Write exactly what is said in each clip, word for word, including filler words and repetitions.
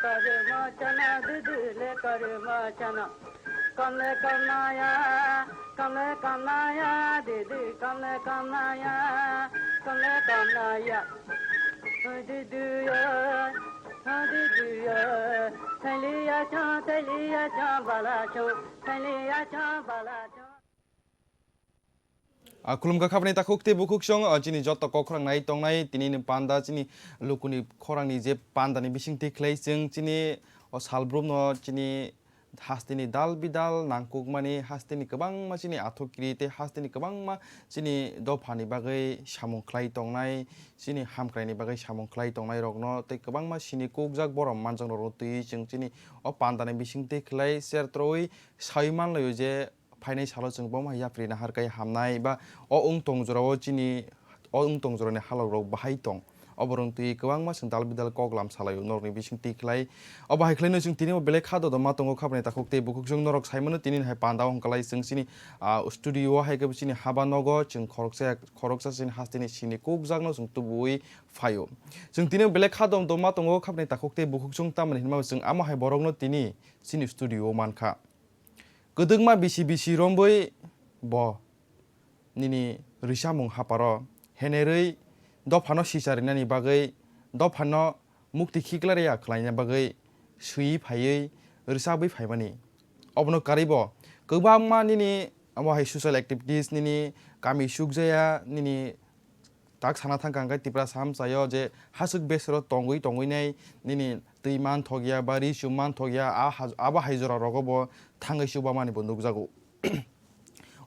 Karma chana didi le karma chana. Kamle kamnaya, kamle kamnaya, didi kamle kamnaya, kamle kamnaya. Didi ya, didi ya, thaliya cha, thaliya cha, bala cha, thaliya cha, bala cha. A khulumkha khapni takhuk tei bukhuk song, a, chini joto kok khorang nai tongnai, tini ni panda chini lukuni khorang ni je panda ni bising twi khlai chwng chini o sal brum no chini haste ni dal bidal nangkuk mani, haste ni kwbangma chini athok kiri tei haste ni kwbangma chini dopha ni bagwi samung khlai tongnai, chini hamkrai ni bagwi samung khlai tongnai rok no tei kwbangma sini kukjak borom manjak rok no twi chwng chini o panda ni bising twi khlai share torwi sawi man lai o je phainai salo chwng bomo hai yapri nahar kai hamnai ba o wng tong jorao chini o wng tong jorani halok rok bahai tong. Obo rwng twi kwbangma chwng dal bidal kok lam salai o norokni bising twi khlai. Obo hai khlaino chwng tini bo belai kha dodoma tongo khapni takhuk tei bukhuk chwng norok sai mano tini hai panda o hwnkha lai chwng chini, ah, studio o hai khe chini haba nogo chwng khoroksa khoroksa chini hasteni sini kukjakno chwng tubuwi phaio. Chwng tini bo belai kha dodoma tongo khapni takhuk tei bukhuk chwng tamni hinma chwng amo hai borokno tini chini studio o mankha. Kwdwkma bisi bisi romwi bo nini rwchapmung haparo henerwi dophano sicharinani bagwi, dophano mukti khiklariya khlaina bagwi swiwi phaiwi rwchabwi phaimani. Obono karwibo kwbangma nini amo hai social activities, nini kami sukjaya, nini tak sana thangkha hwnkhe Tiprasa hamsao je haswk besero tongwi tongwinai nini twi manthokya ba ri chum manthokya, a ha-, abo hai jora rogo bo thangwi chubamani bo nukjago.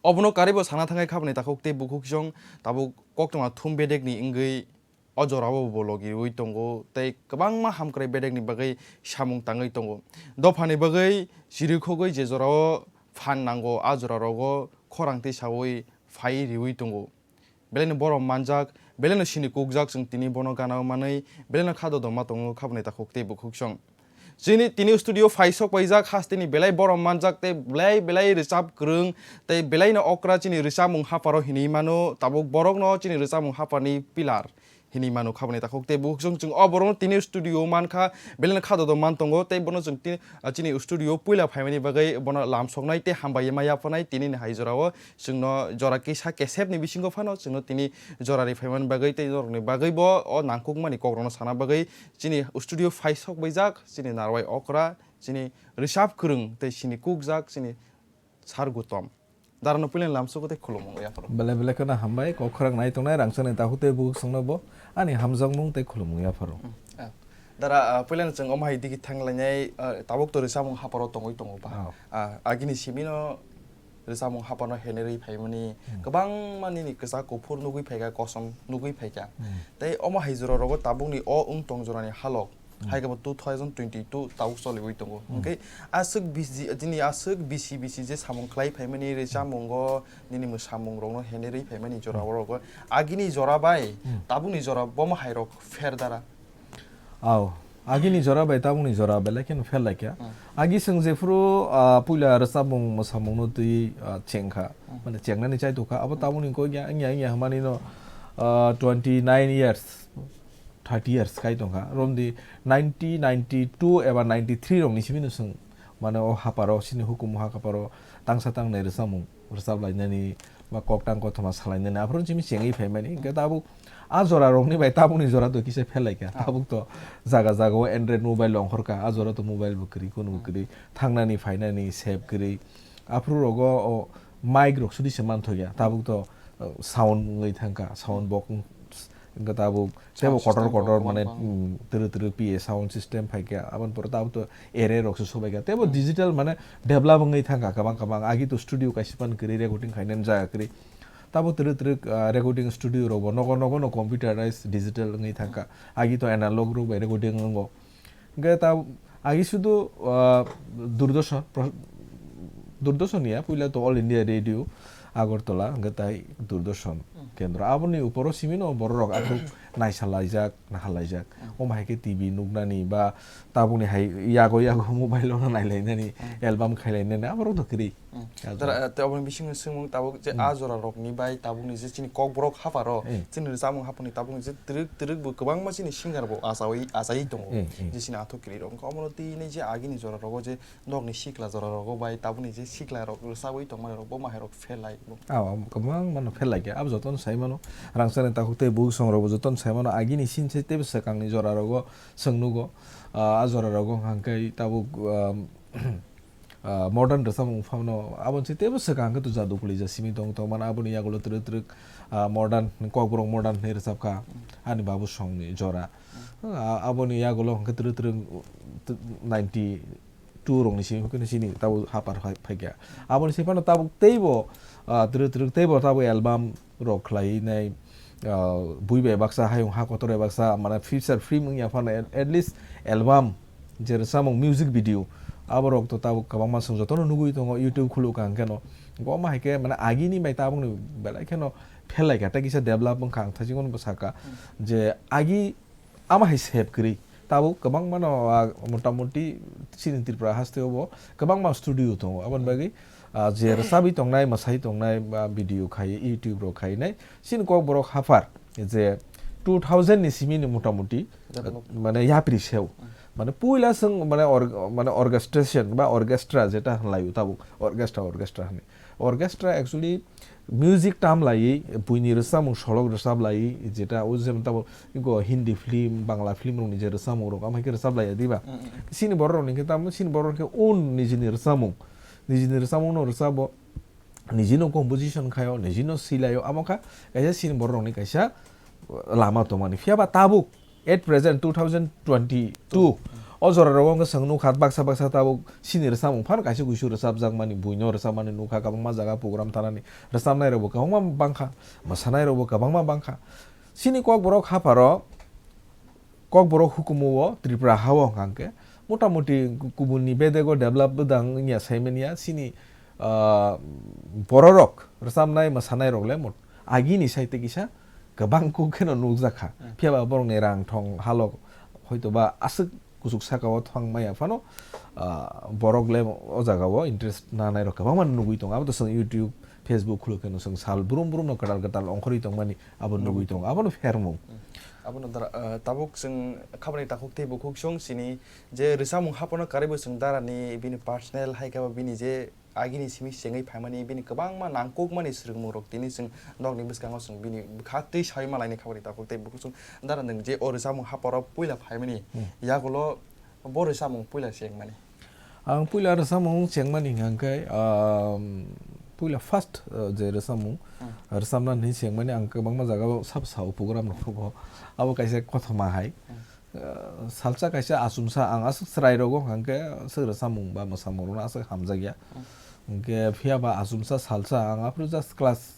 Obono karwi bo sana thangwi khabani takhuk tei bukhuk song tabuk koktwma thum bedekni wngwi o jorao bo logi rwi tongo tei kwbangma hamkrai bedekni bagwi samung tangwi tongo. Dophani bagwi chirikhogwi je jorao phan nango, a jora rogo khorang tei sawi phai riwi tongo. Belai no borom manjak, belai no sini kukjak chwng tini bono gana o manwi, belai no kha dodoma tongo khaboni takhuk tei bukhuk song. Chini tini studio phai sok paijak hasteni belai borom manjak tei belai belai rwchap kwrwng tei belai no okra chini rwchapmung haparo hinwi mano, tabuk borok no chini rwchapmung hapani pillar hinwi mano khaboni takhuk tei bukhuk song chwng o borok no tini studio o mankha, belai no kha dodoma tongo tei bono chwng tini, ah, chini studio o puila phaimani bagwi bono lam soknai tei hambai ma yaphanai tini ni hai jorao. Chwngno jora kisa kesep ni bisingo phano chwngno tini jora ri phaimani bagwi tei norokni bagwi bo o nangkukmani kokrokno sana bagwi chini studio phai sok baijak chini narwai okra, chini rwchap kwrwng tei chini kukjak chini sar Gutom. Darano puilani lamsogo tei khulumung yapharo. Belai belai kheno hambai, kok khorang nai tongnai rangchakni takhuk tei bukhuk songno bo ani hamjakmung tei khulumung yapharo. Hmm. Ah. Dara, ah, puilano chwng omo hai digi thanglainai, ah, tabuk to rwchapmung haparo tongwi tongo ba. Oh. Ah, agini simino rwchapmung hapano henerwi phaimani, hmm, kwbangma nini kwchak kuphur nugwi phaikha, kosom nugwi phaikha. Hmm. Tei omo hai jora rogo tabukni o wng tong jorani halok, hmm, hai khe bo two thousand twenty-two tabuk choliwi tongo. Hmm. Hwnkhe aswk bisi, chini aswk bisi bisi je samung khlai phaimani rwchapmungo nini mwsamung rokno henerwi phaimani jora, hmm, o rogo agini jora bai, hmm, tabukni jora bomo hai rok pher dara. Aw, agini jora bai tabukni jora belai kheno pher laikha. Hmm. Agi chwng jephuru, ah, puila rwchapmung mwsamungno twi, ah, chengkha, hmm, mane chengnani chaitokha, abo, hmm, tabukni kok ya wngya wngya hwnmani no, ah, twenty nine years, thirty years kai tongkha. Romdi nineteen ninety two eba ninety three rokni simi no chwng mane o haparo chini hukumu ha haparo tangsa tangnai rwchapmung rwchap lainani ba koktang kothoma salainani aphuru chimi chengwi phaimani. Hwnkhe tabuk a jora rokni bai tabukni jora to kisa pher laikha. Ah. Tabuk to jaga jaga o Android mobile ongkhorkha, a jora to mobile bo kwrwi, kunu bo, hmm, kwrwi, thangnani phainani save kwrwi. Aphuru rogo o mic rok sudi se manthokya. Tabuk to, uh, sound wngwi thangkha, sound box wng-, wngkha tabuk. Tei bo sound kotor system kotor rok mane, kwbang kwbang. Mm, twrwk twrwk P A sound system phaikha, aboni pore tabuk to array rok se sobaikha. Tei bo, hmm, digital mane develop wngwi thangkha kwbang kwbang. Agi to studio kaisa phano kwrwi, recording khainani jaga kwrwi. Tabuk twrwk twrwk, ah, recording studio rok bo nogo nogo no computerized digital wngwi thangkha. Hmm. Agi to analog rok bai recording wngo. Hwnkhe ta agi sudu, ah, Doordarshan, pro-, Doordarshan ya, puila to All India Radio, Agartala, hwnkhe tai Doordarshan. Hmm. Kendra. Aboni uporo simi no borok rok aswk naisalaijak, nahalaijak. Hmm. Omo hai khe T V nuknani ba tabukni hai yago yago mobile o nailainani, Hmm. album khailainani, aborok no kwrwi. Hmm. Yago. Tara, eh, te oboni bisingo swngmung tabuk je Hmm. a jora rokni bai tabukni je chini Kokborok hapharo, Hmm. chini rwchapmung haphani tabukni je twrwk twrwk bo kwbangma chini singer bo achawi, achai tongo. Hmm, hmm. Je chini athuk kwrwi rok. Wngkha omono twi nai je agini jora rogo je Nokni sikla jora rogo bai tabukni je sikla rok rwchabwi tongmani rok bo mahai rok fail lai bo. Aw, aw, kwbang mano fail lai khe. Abo jotono sai mano. Rangchakni takhuk tei bukhuk song rok bo jotono sai mano. Agini sin se teibo swkangni jora rogo chwng nugo. Ah, a jora rogo hwnkha khe tabuk, ah, ah, modern rwchapmung phano aboni se teibo swkang khe to jadu kwlwi ja simi tong tong mano. Aboni yagulo twrwk twrwk, ah, modern, Kokborok modern hinwi rwchap kha. Ani babu songni jora. Ah, aboni yagulo hwnkhe twrwk twrwk, ninety two rokni simi hwnkhe chini tabuk hapar phai, phaikha. Aboni simi phano tabuk teibo, ah, twrwk twrwk teibo tabuk album rok khlai nai, ah, bui bai baksa, hayung ha kotor bai baksa, mane feature film wngya phano at, at least album je rwchapmung music video, abo rok to tabuk kwbangma chwng jotono nugui tongo YouTube khuluk kha hwnkhe no. Bo ma hai khe mane agini bai tabukni belai kheno phelai kha, tei kisa develop wngkha, ang thaichikmano bo sakha je agi Ama hai sep kwrwi. Tabuk kwbangma no, ah, motamoti chini Tripura haste o bo kwbangma studio tongo. Aboni bagwi, ah, je rwchabwi tongnai, mwsai tongnai, ba video khai, YouTube rok khainai, chini Kokborok haphar je two thousand ni simi ni motamoti, Develop. Mane yapri seo. Mane puila chwng mane or-, mane orchestration ba orchestra jeta hwnlaio tabuk, orchestra, orchestra hwnwi. Orchestra actually music tam laiwi, buini rwchapmung solok rwchap laiwi, jeta o jemon tamo iko Hindi film, Bangla film rokni je rwchapmung rok, amo hai khe rwchap laiya, diba? Mm, mm, mm. Chini borok rokni khe tamo, chini borok rok khe own nijini rwchapmung, nijini rwchapmung no rwchabo, nijino composition khaio, nijino swi laio, amo kha kaisa chini borok rokni kaisa lama tongmani. Phiya ba tabuk at present two thousand twenty-two o jora rogo wngkha chwng nukha baksa baksa tabuk chini rwchapmung phano kaisa kuisu rwchapjakmani, buino rwchapmani nukha, kwbangma jaga program thanani rwchapnai rokbo kwbangma bangkha, mwsanai rokbo kwbangma bangkha. Chini Kokborok hapharo, Kokborok hukumu o Tripura ha o hwnkha hwnkhe motamoti kubunni bedego develop bwdang wngya saimanya chini, ah, bororok rwchapnai mwsanai rok le mot-, agini side kisa kwbang kuk kheno nukjak kha. Hmm. Phiya ba borokni rang thong halok hoito ba aswk kuchuk saka o thang maya phano, ah, borok le o jaga o interest nanai rok kwbangma nugui tongo. Abo to chwng YouTube, Facebook khuluk kheno chwng sal brum brum no kwtal kwtal ongkhorwi tongmani abo nugui tongo. Abono phermung. Hmm. Abono dara, ah, tabuk chwng khabani takhuk tei bukhuk chwng chini je rwchapmung haphano karwi bo chwng darani bini personal hai khe bo bini je agini simi chengwi phaimani, bini kwbangma nangkukmani swrwngmungrok tini chwng nokni bwskango chwng bini bwkha twi saui malaini khabani takhuk tei bukhuk chwng dara nwng je o rwchapmung hapharo puila phaimani, hmm, yagulo bo rwchapmung puila chengmani. Ang puila rwchapmung chengmani hwnkha khe, um, puila first, uh, je rwchapmung, hmm, rwchapna hinwi chengmani ang kwbangma jagao sabo sao program rok phugo. Abo kaisa kothoma hai. Hmm. Uh, salsa kaisa achomsa ang aswk chwrai rogo hwnkha khe aswk rwchapmung ba mwsamung rokno aswk hamjakya. Hmm. Hwnkhe phiya ba achomsa salsa ang aphuru just class,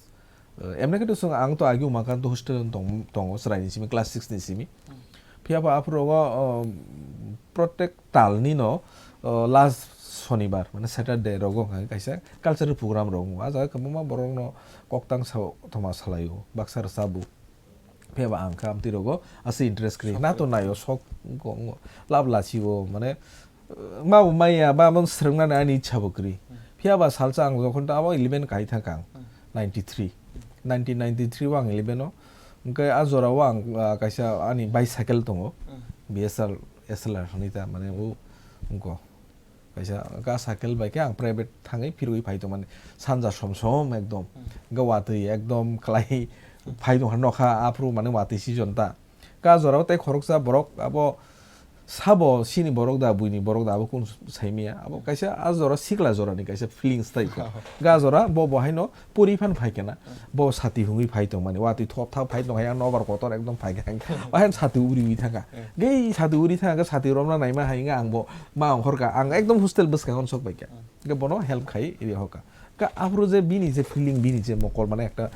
uh, emne khe to chwng ang to agi umakhan to hostel o tong-, tongo chwraini simi class six ni simi. Hmm. Phiya ba aphuru rogo, uh, protek talni no, uh, last sonibar mane Saturday rogo hwnkha khe kaisa cultural program rok wngo. Ah jaga kwbangma borok no koktang sao thoma salaio, baksa rwchabo. Phiya ba ang khe amtwi rogo aswk interest kwrwi. Sok na to kwrwi. Naio sok wngkha, wngkha. Lab lachio, mane, uh, ma bo maya, ba, bo swrwngmani ani ichha bo kwrwi. Hmm. Phiya ba salsa ang jokhon ta abo eleven kai thangkha ang, hmm, ninety-three. Nineteen ninety-three o ang eleven o. Hwnkhe a jora o ang, uh, kaisa ani bicycle tongo. Hmm. B S R, S L R hwnwi ta, mane, o, wngkha. Kaisa ka cycle bai khe ang private thangwi phirwi phai tongmani. Sanja som som ekdom. Hmm. Hwnkhe watwi ekdom kwlai phai tongkha nokha aphuru mane watwi season ta. Ka jorao tei khoroksa borok abo sabo chini borok da, buini borok da, abo kunu saimaya. Abo kaisa a jora sikla jorani kaisa feelings tai kha. Ga jora bo bo haino puri phan phai khe na. Bo sati hungwi phai tongmani, watwi thop thap phai tong hai, ang nobar kotor ekdom phai kha. Ahan sati uriwi thangkha. Hmm. Gei sati uri thangkha, sati romna naima hai wngkha ang bo ma ongkhor kha. Ang ekdom hostel bwskango sok bai kha. Hmm. Hwnkhe bono help khai ri hokha. Ka aphuru je bini je feeling, bini je mokol mane ekta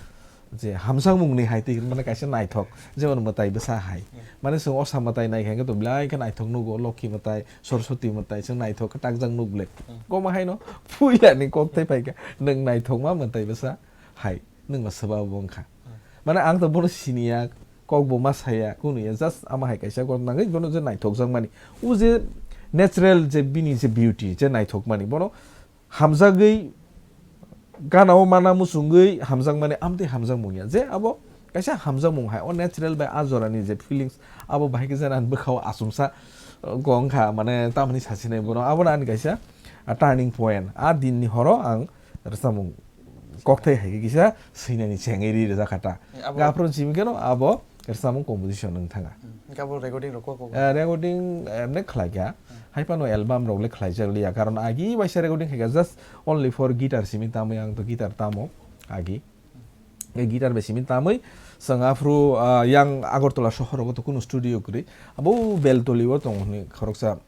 je hamjakmungni hai twi mane kaisa naithok. Jemon mwtai bwsa hai. Hmm. Mane chwng osa mwtai nai kha hwnkhe to belai khe naithok nugo, Lokhi mwtai, Soroswti mwtai, chwng naithok khe takjak nuk le. Hmm. Komo haino puila ni kok thai phai kha, nwng naithokma mwtai bwsa hai, nwng ma swba bo wngkha. Hmm. Mane ang to bono siniya, kok bo ma saya, kunu ya, just ama hai kaisa gor nangwi bono je naithok jak mani. O je natural je bini je beauty, je naithok mani, bono hamjagwi gana o mana muchungwi hamjak mani, amtwi hamjak mung ya. Je abo kaisa hamjak mung hai, o natural bai a jora ni je feelings, abo bahai khe jana bwkha o achomsa, uh, gong kha, mane tamni sasinai bono. Abono ani kaisa, uh, turning point. A din ni horo ang rwchapmung kokthai hai khe kisa swinani chengwi ri rwjak kha ta. Eh, abo Gaphuru simi khe no abo rwchapmung composition wng thanga. Hmm. Hingke abo recording rok kok kok? Eh, recording, eh, emne khlai kha. Hmm. Hai phano album rok le khlai jak liya. Karon agi waisa recording khai kha, just only for guitar simi tamwi, ang to guitar tamo agi. Eh, guitar bai simi tamwi chwng aphuru, ah, yang Agartala sohor rogo to kunu studio kwrwi. Abo Beltoli o tongo hwnwi khoroksa.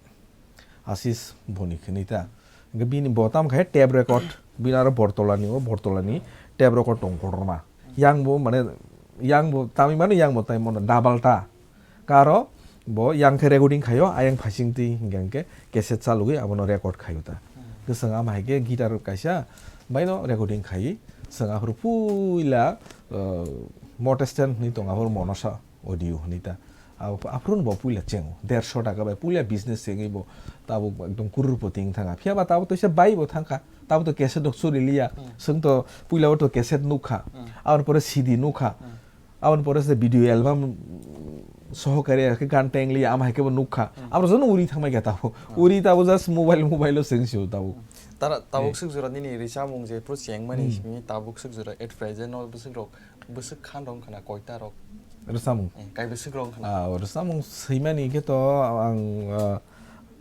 Asis Bonik hinui ta. Hingke bini bo tamo khe tape record, bini aro Bortolani, o Bortolani tape record tong kotorma. Yang bo mane, yang bo tamwi mano, yang bo tai mano double ta. Karo bo yang khe recording khaio, ayang phasing twi hingke hingke cassette chalugwi abono record khaio ta. Kwchwng ama hai khe guitar kaisa baino recording khai, chwng aphuru puila, uh, Mote Stand hinui tong aphuru Monosa audio hinui ta. Abo, aphuru bo puila chengo, derso taka bai puila business chengwi bo tabuk ekdom crorepoti wng thangkha. Phiya ba tabuk to kisa bai bo thangkha, tabuk to cassette rok chori liya. Hmm. Chwng to puila o to cassette nukha, Hmm. aboni pore C D nukha, Hmm. aboni pore se video album sohokare khe gan teng liya, ama hai khe bo nukha. Hmm. Abo jono uri thangmai kha tabuk. Hmm. Uri tabuk just mobile, mobile o cheng sio tabuk. Tara, tabuk Eh. swk jora nini rwchapmung je phuru chengmani Hmm. simi tabuk swk jora at present no bwswk rok Bwswk khan rok wngkha na koita rok? Rwchapmung. Eh, kai bwswk rok wngkha na? Ah, rwchapmung swimani khe to ang, ah,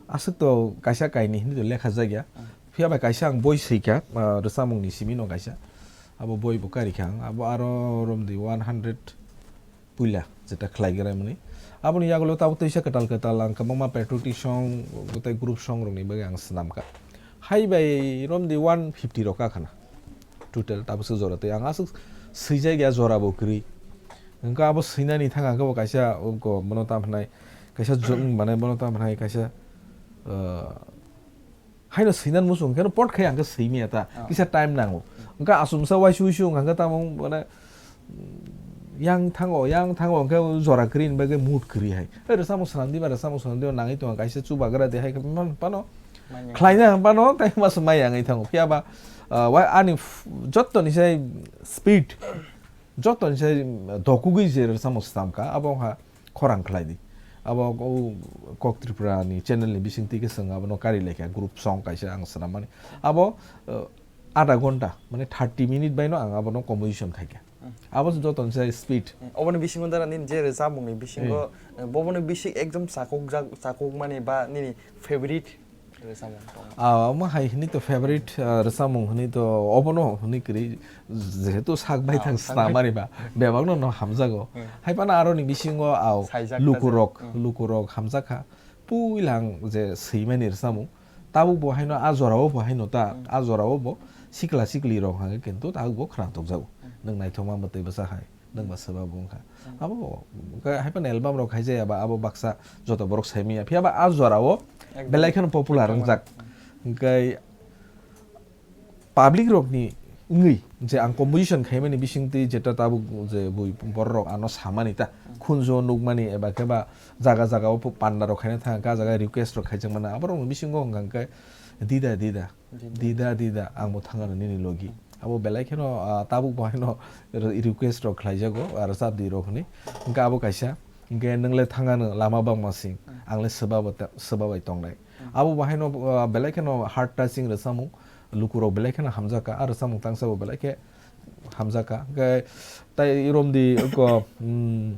aswk to kaisa kainwi hinwi to lekha jak ya. Ah. Phiya bai kaisa ang boi swikha, ah, rwchapmung ni simi no kaisa. Abo boi bo karikha ang. Abo aro romdi one hundred puila jeta khlai gra mani. Aboni yagulo tabuk twisa kwtal kwtal ang kwbangma patriotic song, tei group song rokni bagwi ang swnamkha. Hai bai romdi one fifty rok ka khana. Total tabuk swk jora tei ang aswk swijak ya jora bo kwrwi. Hwnkhe abo swinani thang hwnkhe bo kaisa, o, ko, bono tam hwnai, kaisa jwng, mane bono tam hwnai kaisa, uh, haino swinan muchung hwnkhe pot khai hwnkhe swimaya ta, Ah. kisa time nango. Hwnkhe asumsa waisu waisu hwnkhe tamo mane, yang thango, yang thango hwnkhe jora kwrwi ni bagwi mood kwrwi hai. Hey, rwchapmung swnam diba, rwchapmung swnam diba nangwi tongo, kaisa chubagra de hai khe man pano. Manya. Khlaina pano tei masa maya wngwi thango. Phiya ba, ah, wa-, ani f-, jottoni se speed, jottoni se dokugwi je rwchapmung swnamkha, abo wngkha khorang khlai di. Abo o Kok Tripura ni channel ni bising twi khe chwng abono kari laikha, group song kaisa ang swnammani. Abo, ah, adha ghonta, mane thirty minute bai no ang abono composition khaikha. Hmm. Abo se joto ni se speed. Hmm, oboni bisingo dara nini je rwchapmung ni bisingo, Hmm. eh, boboni bising ekdom chakokjak, chakokmani ba nini favorite rwchapmung tong? Ah, omo hai hwnwi to favorite, ah, rwchapmung hwnwi to obono hwnwi kwrwi, jehetu sak bai Ah, thang sak bai. Snamari ba, bebakno no hamjago. Hmm. Hai phano aroni bisingo, ah, Saijak lukurok, tajak. Hmm. Lukurok hamjakha. Puila ang je swimani rwchapmung, tabuk bo haino a jorao bo haino ta, Hmm. a jorao bo sikla sikli rok hwnwi kintu tabuk bo khwnathokjago. Hmm. Nwng naithokma mwtwi bwsa hai, nwng ba swba bo wngkha. Hmm. Abo bo, hwnkhe hai phano album rok khaijaya ba abo baksa joto borok saimanya. Phiya ba a jorao Ekdom. Belai kheno popular Ekdom. Wngjak. Hmm. Hwnkhe public rokni wngwi je ang composition khaimani bisingtwi jeta tabuk je bui borok rok ano samani ta, Hmm. khunju nukmani eba khe ba jaga jaga o panda rok khaina thang kha, jaga request rok khaijakmani, aborokni bisingo hwnkha hwnkhe Dida Dida, Dida. Dida Dida, ang bo thangano nini logi. Abo belai kheno, ah, tabuk bo haino re-, request rok khlaijago, ah, rwchap di rok hwnwi. Hwnkhe abo kaisa, hwnkhe nwng le thangano lama bangma sing, Hmm. ang le swba bo ta-, swba bai tongnai. Hmm. Abo bo haino, ah, belai kheno heart touching rwchapmung, lukurok belai kheno hamjakha, ah, rwchapmung tangsa bo belai khe hamjakha. Hwnkhe tai romdi oko, mm,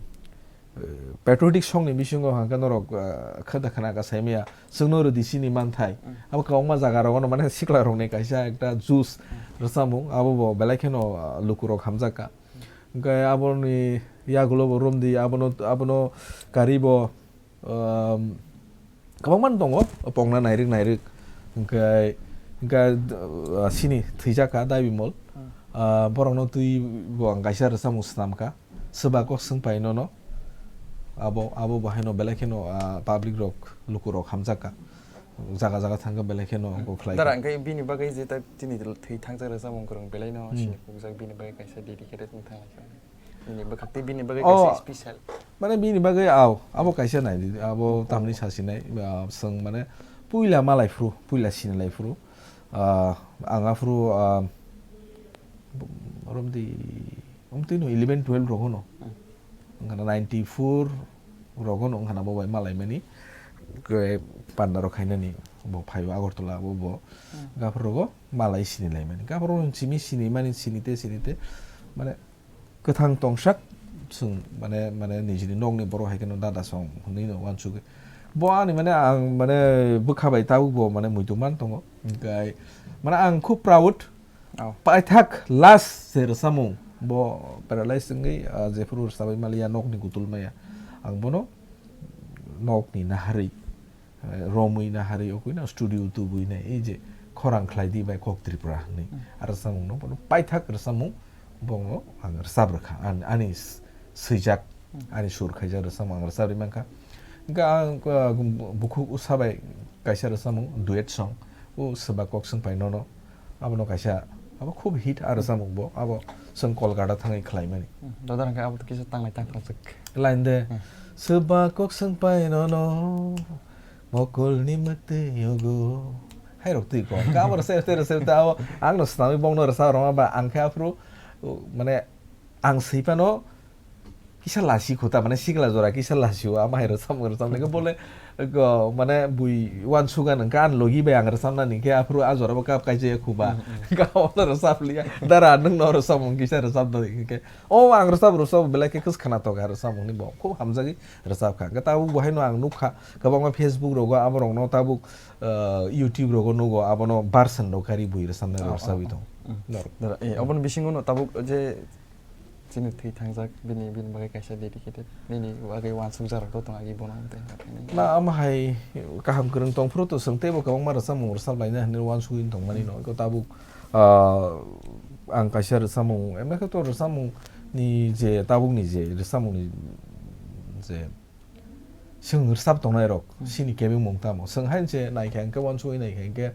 eh, patriotic song ni bisingo hwnkhe norok, eh, khada khana ka saimaya, chwngno rwdi chini manthai. Mm. Abo kwbangma jaga rogo no mane sikla rokni kaisa ekta juice Mm. rwchapmung, abo bo belai kheno, ah, lukurok hamjakha. Mm. Hwnkhe aboni yagulo bo romdi, abono, abono kari bo, um, kwbangma tongo, pokna nairwk nairwk. Hwnkhe, hwnkhe, uh, sini thwijak kha Daibimol. Hmm. Uh, borokno twi bo ang kaisa rwchapmung swnam kha. Swba kok swng pai nono. Abo, abo bo haino belai kheno, uh, public rok, luku rok hamjak kha. Jaga jaga thang khe belai kheno Hmm. kok khlai Dara kha. Hwnkhe bini bagwi je ta chini thwi thangjak rwchapmung kwrwng belai no Hmm. sini kukjak bini bagwi kaisa dedicated wng thang lai kha. Bini bwkhak tei bini bagwi Oh. kaisa special. Mane bini bagwi aw, abo kaisa nai di, abo tamni sasinai, ah, swng mane puila malai phuru, puila sinilai phuru. Ah, ang aphuru, ah, romdi, omtwi no eleven twelve rogo no. Hmm. Wngkha na ninety four rogo no wngkha na bo bai malai mani. Ke panda rok khainani bo phaio Agartala bo bo. Hmm. Gaphuru rogo malai sinilai mani. Gaphuru rogo simi sinimani sinite sinite mane kwthang tongsak, chwng mane, mane nijini nokni borok hai kheno dada song hwnwi no uansugwi. Bo ani mane ang mane bwkha bai tabuk bo mane muitu man tongo. Hwnkhe mane ang khub proud. Oh. Paithak last se rwsamung. Bo paralyze wngwi, ah, jephuru rwsabai maliya nokni kutul maya. Ang bono nokni naharwi eh, romwi na hari okwi na studio tubui na ei je khorang khlai di bai kok Tripura hwnwi. Hmm. Aro rwchapmung no bono paithak rwchapmung bongno ang rwchap rwkha. An-, ani s-, swijak, Hmm. ani sur khaijak rwchapmung ang rwchap ri mankha. Hwnkhe ang, ah, bukhuk usa bai kaisa rwchapmung duet song, o swba kok swng pai nono. Abono kaisa, abo khub hit aro rwchapmung bo, abo chwng Kolkata thangwi khlaimani. Hmm, dodar hwnkhe abo kisa tanglai tang tong chwk. Line de, Hmm. Swba kok swng pai nono, mokolni mwtwi yugo. Hai rok twi kok, hwnkhe abo rwchap, rwchap, rwchap, abo ang no swnamwi bongno rwchap rwma ba, ang khe aphuru, mane, ang swi phano, kisa lasi khuta, mane sikla jora kisa lasi o, ama hai rwchapmung rwchapnai khe bole, go, mane bui uansukha nang khe ani logi bai ang rwchapnani khe aphuru a jora bo kap kaisa ya khuba. Hmm, hmm. Kap ono rwchap liya. Dara nwng no rwchapmung kisa rwchap do hingke. O ang rwchap rwchap belai khe khwskhana tongo rwchapmung ni bo. Khub hamjagwi rwchap kha. Hingke tabuk bo haino ang nuk kha kwbangma Facebook rogo abo rok no tabuk, ah, YouTube rogo nugo abono version rok kari bui rwchapnai Oh, rwchapwi oh, tong. oh. Hmm. Norok. Dara, eh, oboni bisingo no tabuk je Chini thwi thangjak, bini, bini bagwi kaisa dedicated, nini bagwi uansukjak rok tong agi bono tei. Na, ama hai kaham kwrwng tong phuru to chwng teibo kwbangma rwchapmung rwchap laina hwnwi uansugwi tongmani no. Eko tabuk, ah, ang kaisa rwchapmung, emne khe to rwchapmung ni je tabuk ni je rwchapmung ni je Chwng rwchap tongnai rok, Hmm. chini kebengmung tamo? Chwng hai se nai khe hwnkhe uansugwi nai khe hwnkhe,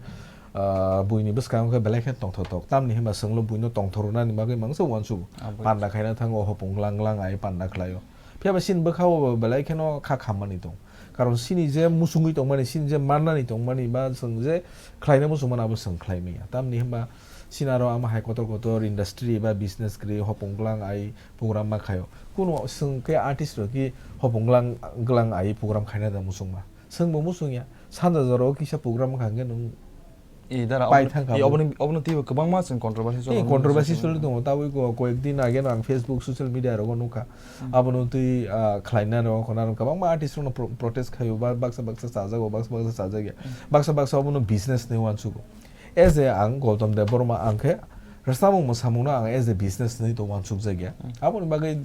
ah, buini bwskango khe belai khe tongthok tok. Tamni hwnba chwngno buino tongthok rwnani bagwi mangsa uansukgo. Ah, bui. Panda khaina thango, hopong glang glang ai panda khlaio. Phiya ba chini bwkha o belai kheno kha khammani tong. Karon chini je muchungwi tongmani, chini je mannani tongmani ba chwng je khlaina muchungmani abo chwng khlai manya. Tamni hwnba chini aro ama hai kotor kotor industry ba business kwrwi hopong glang ai program ma khaio. Kuno chwng khe artist rok ki hopong glang, glang ai program khaina da muchungma. Chwng bo muchungya. Sanja jora o kisa program wngkha hwnkhe nwng Eh, dara, pai oboni, thangkha eh, bo. Oboni, oboni twibo kwbangma chwng controversy Eh, cholo, controversy chwng choli tongo. Tabuk ko, koyek din age no ang Facebook, social media rogo nukha. Hmm. Abono twi, ah, khlaina rok, khona rok kwbangma artist rokno pro-, protest khaio, ba-, baksa baksa chajago, baksa baksa chajakya. Hmm. Baksa baksa obono business hinwi uansugo. As a ang Gautam Debbarma ang khe rwchapmung mwsamungno ang as a business hinwi tong uansukjakya. Hmm. Aboni bagwi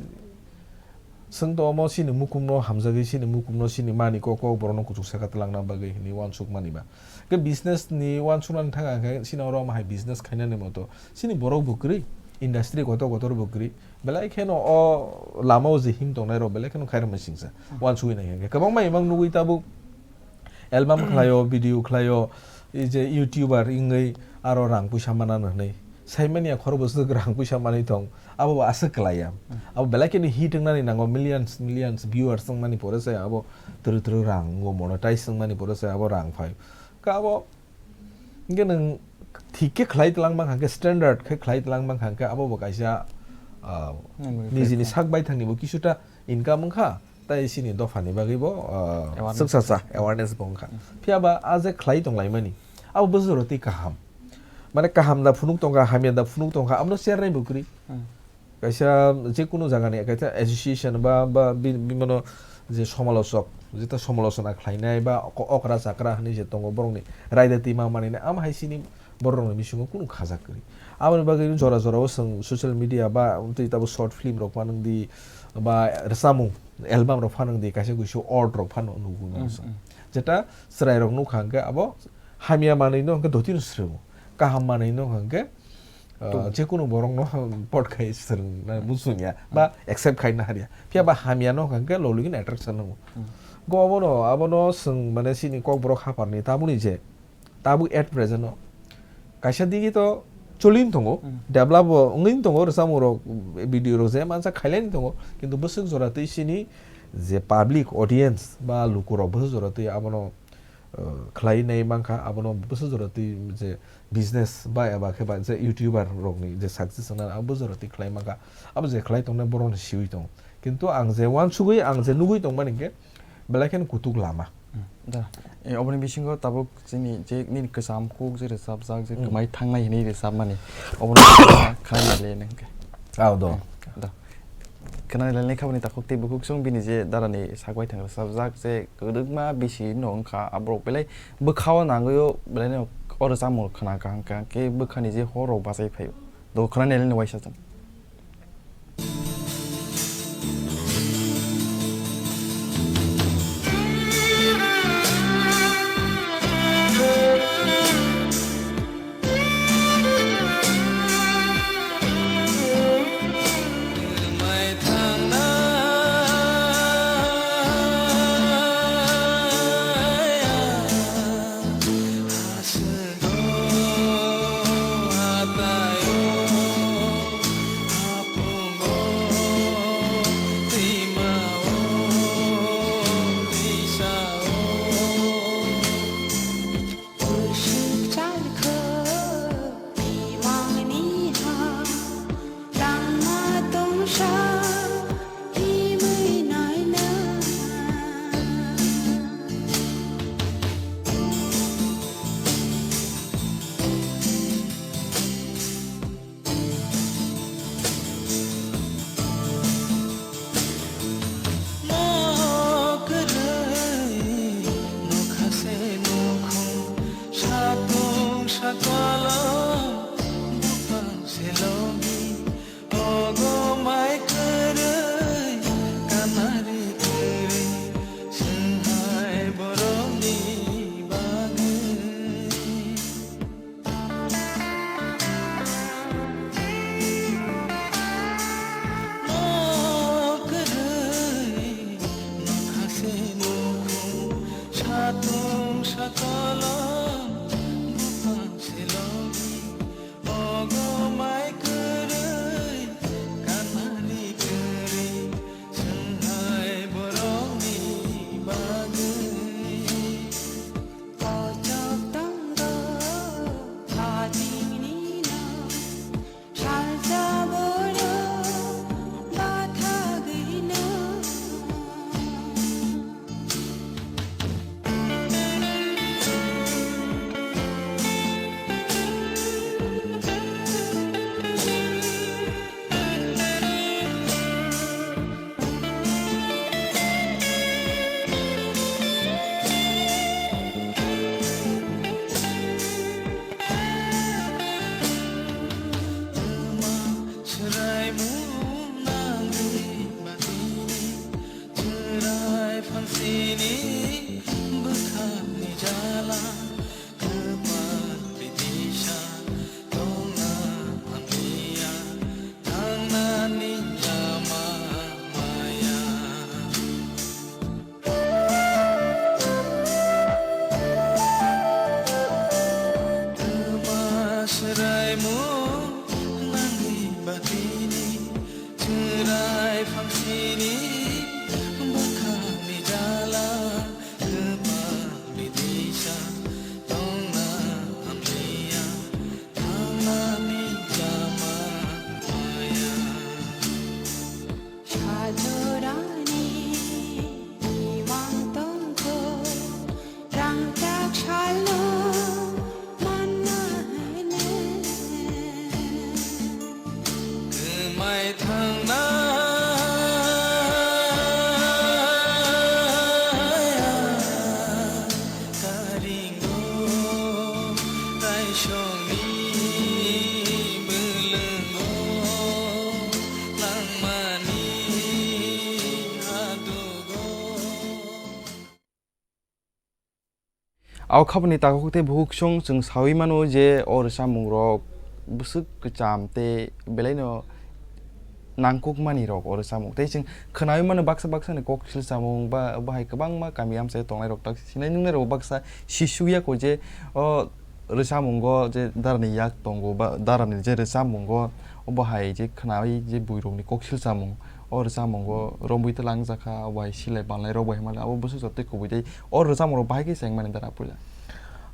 Chwng to omo chini mukumno hamjagwi, chini mukumno, chini mani kok, kok borokno kuchuk saka twlangna bagwi hinwi uansukmani ba. Khe business ni uansuknani thang ang khe chini oro omo hai business khainani moto. Chini borok bo kwrwi, industry kotor kotor bo kwrwi. Belai kheno o lama o je him tongnai rok belai kheno khairokma singsa. Uansugwi nai khe kwbangma imang nugwi tabuk. Album khlaio, video khlaio, ei je YouTuber wngwi aro rang puisa manano hwnwi. Saimanya khorokbo swk rang puisa manwi tong, abo bo aswk kwlaiya. Hmm. Abo belai kheno hit wngnani nango, millions, millions viewers wngmani pore se abo twrwk twrwk rang o monetize wngmani pore se abo rang phai. Ka abo hwnkhe nwng thik khe khlai twlang mankha hwnkhe, standard khe khlai twlang mankha hwnkhe abo bo kaisa, ah, Nangni nijini platform. Sak baithangni bo kisuta income wngkha. Tai chini dophani bagwi bo, ah, Awareness. Swksa sa awareness bo wngkha. Hmm. Phiya ba a je khlai tonglaimani, abo bwswk rw twi kaham. Mane kaham da phunuk tongkha, hamya da phunuk tongkha, abono share nai bo kwrwi. Hmm. Kaisa je kunu jagani kaisa association ba, ba bi-, bimano je somalosok, jeta somalochona khlainai ba ok-, okra chakra hinwi je tongo borokni raida twi ma manwi nai, amo hai chini borok rokni bisingo kunu khajak kwrwi. Aboni bagwi jora jora o chwng social media ba tei tabuk short film rok phanang di ba rwchapmung album rok phanang di kaisa kuisu art rok phano nugo Mm, chwng. Mm. Jeta chwrai rok nukha hwnkhe abo hamya manwi no hwnkhe dotino swrwngo, kaham manwi no hwnkhe, uh, Tung. Jekunu borok no pot khai swrwng na muchungya ba Mm. accept khaina harya. Phiya ba hamya no hwnkhe loligin attraction nango. Mm. Go abono, abono chwng mane chini kokborok hapharni tabukni je Tabuk at present o kaisa digi to Cholin tongo, Hmm. develop bo wngwi tongo, rwchapmung rok, video rok je mansa khailai tongo, kintu bwswk jora twi sini je public audience ba luku rok bwswk jora twi abono, uh, khlai nai mankha, abono bwswk jora twi je business ba eba khe ba je YouTuber rokni je success wngna abo bwswk jora twi khlai mankha, abo je khlai tongnai borokni siwi tongo. Kintu ang je uansugwi, ang je nugwi tongmani hwnkhe, belai kheno kutuk lama. Hmm, da. E, oboni bisingo tabuk chini je nini kwcham kuk je rwchapjak je Hmm. kwmai thangnai hinwi rwchapmani, obono khna le nang khe. Ao do. Hmm, da. Khna le nang khaboni takhuk tei bukhuk song bini je darani sagbai thang rwchapjak je kwdwkma bisi no wngkha, aborok belai bwkhao nangwi o belai no o rwchapmung khna kaham kaham khe bwkhani je hor rok bachai phaio. Do khna le nang waisa chwng. Satung sakala bupang selogi. Ogo mai kwrwi, kanari kwrwi, swnghai borokni bagwi. Nok kwrwi, nokha se nukhung, satung sakolom, bupang se logi. Ogo mai kwrwi, kanani kwrwi, swnghai borokni bagwi. Kochok tongo, hajingni no, salsa borok, bathagwi no. Swraimung nangwi batini, chwrai phansini bwkhakni jala, kwpal bidisa tongna hamya, thangnani lama maya. Kwma swraimung nangwi batini, chwrai phangsini bwkhakni jala, kwma bidisa tongna hamliya, thangnani lama maya. Sajorani imang tongkho, rangchak salno manna hene. Kwmai thangna karingo, raisongni bwlwngo, langmani adugo. Ao khaboni takhuk tei bukhuk song chwng saui mano je o rwchapmung rok bwswk kwcham tei belaino nangkukmani rok o rwchapmung. Tei chwng khwnaui mano baksa baksa ni kok silchamung ba bahai kwbangma kami amchai tongnai rok tak sinai nungnai rok baksa sisuk ya kho je o Rwchapmungo je darani yak tongo ba darani je rwchapmungo obo hai je khnaui je buirokni koksil chamung, o rwchapmungo romwi twlangjakha, obo hai silai balnairok bai hwnmale abo bwswk joto tei kubui tei o rwchapmungrok bahai khe chengmani dara puila.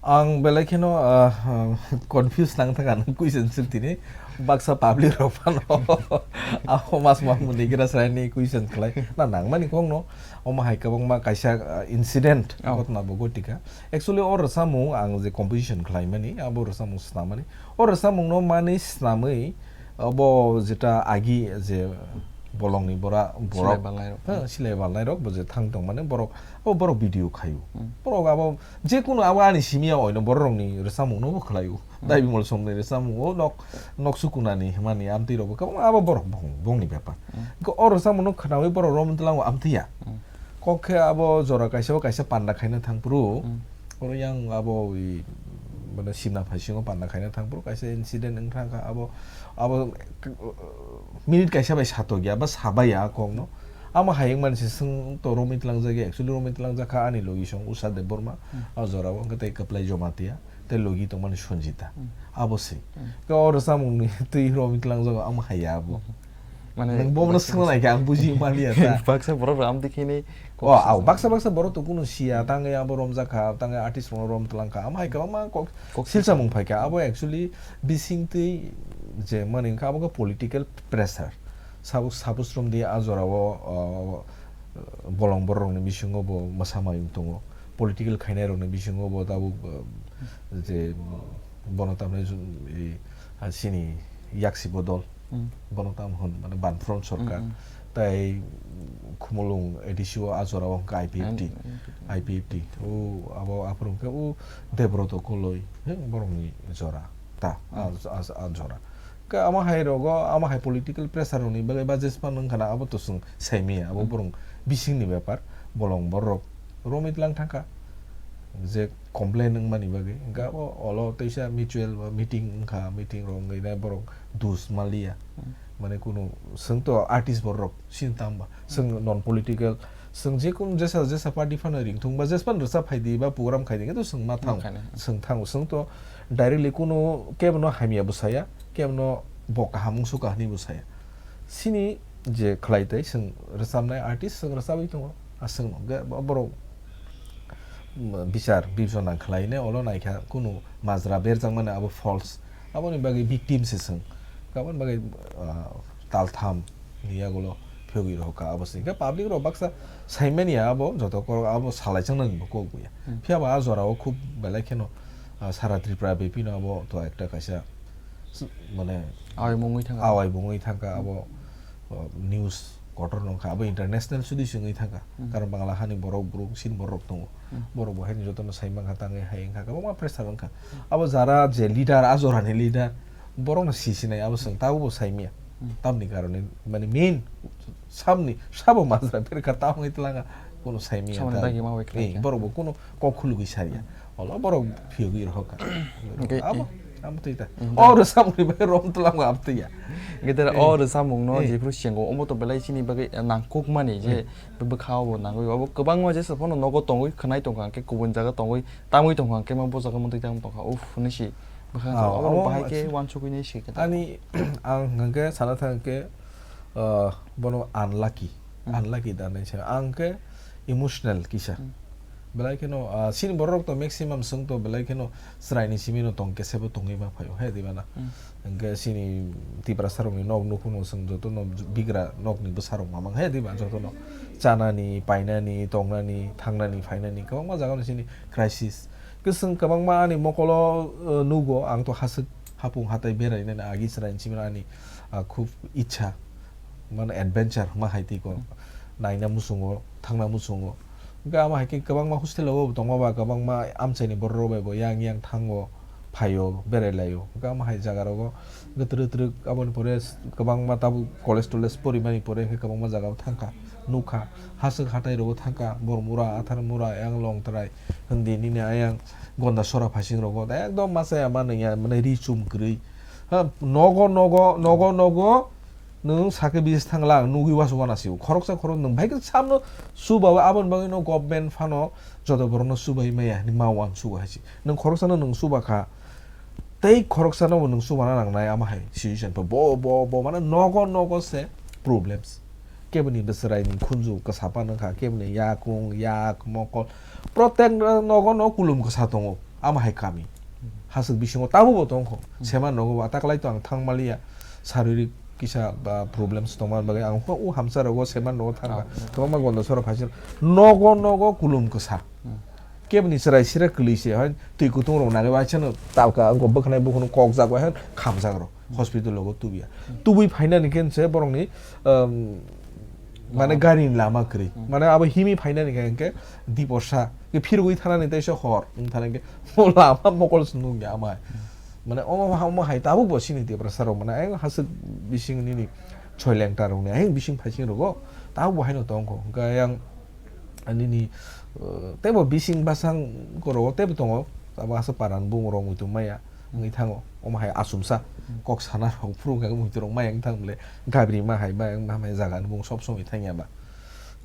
Ang belai kheno, ah, ah, confuse nang thangkha nang question swk tini. Baksa public rok phano abo mas ma muni gira sraini question khlai. Na nangmani kokno omo hai kwbangma kaisa, ah, incident Oh. ghotna bo ghotika. Actually o rwchapmung ang je composition khlaimani, abo rwchapmung snamani. O rwchapmungno manwi snamwi obo jeta agi je bolongni bora Silai borok, balnairok. Ha, silai balnairok bo je thang tongmani borok, abo borok video khaio. Hmm. Borok abo jekunu abo ani simi ya oino bororokni rwchapmungno bo khlaio. Hmm. Dai Bimal Somni rwchapmungo nok, nok sukunani hwnmani amtwi rokbo kwbangma abo borok bong-, bongni bepar. Hmm. Hwnkhe o rwchapmungno khnaui borok romwi twlango amtwi ya. Hmm. Kok khe abo jora kaisa bo kaisa panda khaina thang phuru, Hmm. oro yang abo ui, mane simna phaisingo panda khaina thang phuru kaisa incident wng thang kha abo, abo minute kaisa bai satok ya ba sabai ya kokno. Amo hai wngmani se swng to romwi twlangjak ya, actually romwi twlangjak kha ani logi song Usha Debbarma, Hmm. o jora o hwnkhe tei Kwplai Jamatia. Tei logi tongmani Sanjita. Hmm. Abo se. Hmm. Khe o rwchapmungni twi romwi twlangjago, amo hai ya abo. Hmm. Mane Nang bo mano baksa swngna baksa naikha, ang buji maliya ta. Baksa borok ram dikhini Oh, kok au, sa baksa baksa borok to kunu siya, tangwi abo romjak kha, tangwi artist rokno rom twlang kha. Amo hai kwbangma kok Kok silsamung phai kha. Abo actually bising twi je mani wngkha, abo khe political pressure. Sabo, sabo srom di a jora o, o, bolong borok rokni bisingo bo mwsa mayung tongo. Political khainai rokni bisingo bo tabuk, uh, je, um, bono tamni ju-, i, ah, sini yaksi bodol, Hmm. bono tam hwn, mane, Banfront Sorkar, Hmm, hmm. tai Khumulwng A D C o a jora o hwnkha I P F T, Hmm, hmm, hmm. I P F T. O abo aphuru hwnkhe o Debroto Koloi, he, borokni jora ta, a, Hmm. a, a jora. Khe amo hai rogo, amo hai political pressure rokni bagwi ba jespan wngkha na, abo to chwng saimaya, abo Hmm. borok bisingni bepar, bolong borok romwi tlang thangkha, je complain wngmani bagwi, hwnkhe abo olo teisa mutual ba meeting wngkha, meeting rok wngwi nai borok dus maliya, Hmm. mane kunu chwng to artist borok sini tamba, chwng non political, chwng jekunu jesa jesa party phano ringthung ba jespan rwchap phaidi ba program khaidi, khe to chwng ma thango, Ma khaina. chwng thango, chwng to directly kunu kebono hamya bwsaya, kebono bo kaham wngsuka hwnwi bwsaya. Sini je khlai tei chwng rwchapnai artist chwng rwchabwi tongo, aswkno hwnkhe bo-, borok, um, bichar bibechona khlainai olo naikha kunu majra berjakmani abo false, aboni bagwi victim se chwng, aboni bagwi, ah, taltham ni yagulo phiyogwi rohorkha abo se. Hwnkhe public rok baksa saimani ya abo joto korok abo salaijaknani bo kok buya. Hmm. Phiya ba a jora o khub belai kheno, ah, sara Tripura bepino abo to ekta kaisa s-, mane Awai mungwi thangkha. awai bungwi thangkha abo, o, news kotor nongkha abo international sudi se wngwi thangkha. Hmm. Karon Bangla hani borok borok sin borok tongo. Hmm. Borok bo haino jotono sai mankha tangwi hai wngkha kwbangma pressure wngkha. Abo jara je leader a jorani leader borokno sisinai abo chwng tabukbo saimaya. Hmm. Tamni karone mane main samni sabo majra berkha tamwi twlanga kono saimaya Samani ta. bagwi ma bai khlai Eh, kha. borok bo kono kok khulugwi sariya. Hmm. Olo borok phiyogwi rohorkha. Hwnkhe, Abo, eh. abo twi ta. Hmm, O da. rwchapmungni bagwi rom twlangma abo twi ya. Hwnkhe da Eh. o rwchapmungno Eh. jephru sengo, omo to belai chini bagwi, eh, nangkukmani je Eh. bwkha obo nangwi. Obo kwbangma jesa phano nogo tongwi khwnai tongkha, hwnkhe kubun jaga tongwi tamwi tongkha, hwnkhe ma bo jaga mantwi tang tongkha. Uff, hwnwi si bwkha Ah, obo obo bahai khe wansugwi nai si khe ta. Ani ang hwnkhe sana thang khe, ah, bono unlucky, Hmm. unlucky da nai sa. Ang khe emotional kisa. Hmm. Belai kheno, ah, sini borok to maximum swng to belai kheno chwraini simi no tong kese bo tongwi ma phaio, he, di ba na? Hmm. Hwnkhe sini Tiprasa rokni nok nukhung no swng joto no bigra nokni bwsa rok mamang, he, di ba? Joto no chanani, painani, tongnani, phainani kwbangma jaga no sini crisis. Khe swng kwbangma ani mokolo, uh, nugo, ang to haswk hapung hatai berai nani agi chwraini simi no ani, ah, khub ichha. Mane adventure ma hai twi ko. Hmm. Naina muchungo, thangna muchungo. Hwnkhe amo hai khe kwbangma hostel o bo tongma ba kwbangma amchaini borok rok bai bo yang yang thango, phaio, berai laio. Hwnkhe amo hai jaga rogo twrwk twrwk aboni pore s-, kwbangma tabuk college toles porimani pore hwnkhe kwbangma jaga o thangkha, nukha. Haswk hatai rogo thangkha, Bormura, Atharmura, ayang Longtrai, hwndi nini ayang Gondasora phasing rogo ekdom masa ya manwi ya, mane ri chum kwrwi. Ha, nogo, nogo, nogo, nogo, Nwng sakhe bisi thangla, ang nugwi uansuk uanasio. Khoroksa khorok nwng bai khe samno chubawi, aboni bagwino government phano joto borokno chubai maya hinwi ma uansuk hai se. Nwng khoroksano nwng chuba kha, Tei khoroksano bo nwng chubana nangnai, ama hai situation pho bo, bo, bo, mane nogo, nogo se problems. Keboni bwswrai ni khunju kwsa phano wngkha, keboni yakung, yak, mokol, protek nogo no kulum kwsa tongo, ama hai kami. Haswk bisingo tabukbo tongkho, sema nogo, ataklai to ang thangmaliya, saririk kisa ba problems tongma bagwi ang o hamsa rogo sema nogo thangkha, kwbangma gonda sora phaisir, nogo, nogo kulum kwsa. Keboni chwrai sira kwlwi se, hai twi kutung rok nari waisa no talka wngkha, bwkhanai bukhuk no kok jak bai hai khamjak rok hospital rogo tubuya. Tubui phainani khe se borok ni, um, mane gari ni lama kwrwi. Mane abo himi phainani khe hwnkhe diporsa, khe phirogwi thanani teisa hor wng thani khe o lama mokol se nukya ama hai. Mane omo, omo hai tabuk bo chini Tiprasa rok mane ayang haswk bising nini choi lengta rok ni ayang bising phaising rogo tabuk bo haino tongkho. Hwnkhe ayang nini, uh, teibo bising basang koro teibo tongo, abo aswk paran bung rok muitu maya wngwi thango, omo hai asumsa kok sana rok phuru khe muitu rok maya wngwi thang bole gabri ma hai ma wng ma hai jaga ni bung sob somoi thangya ba.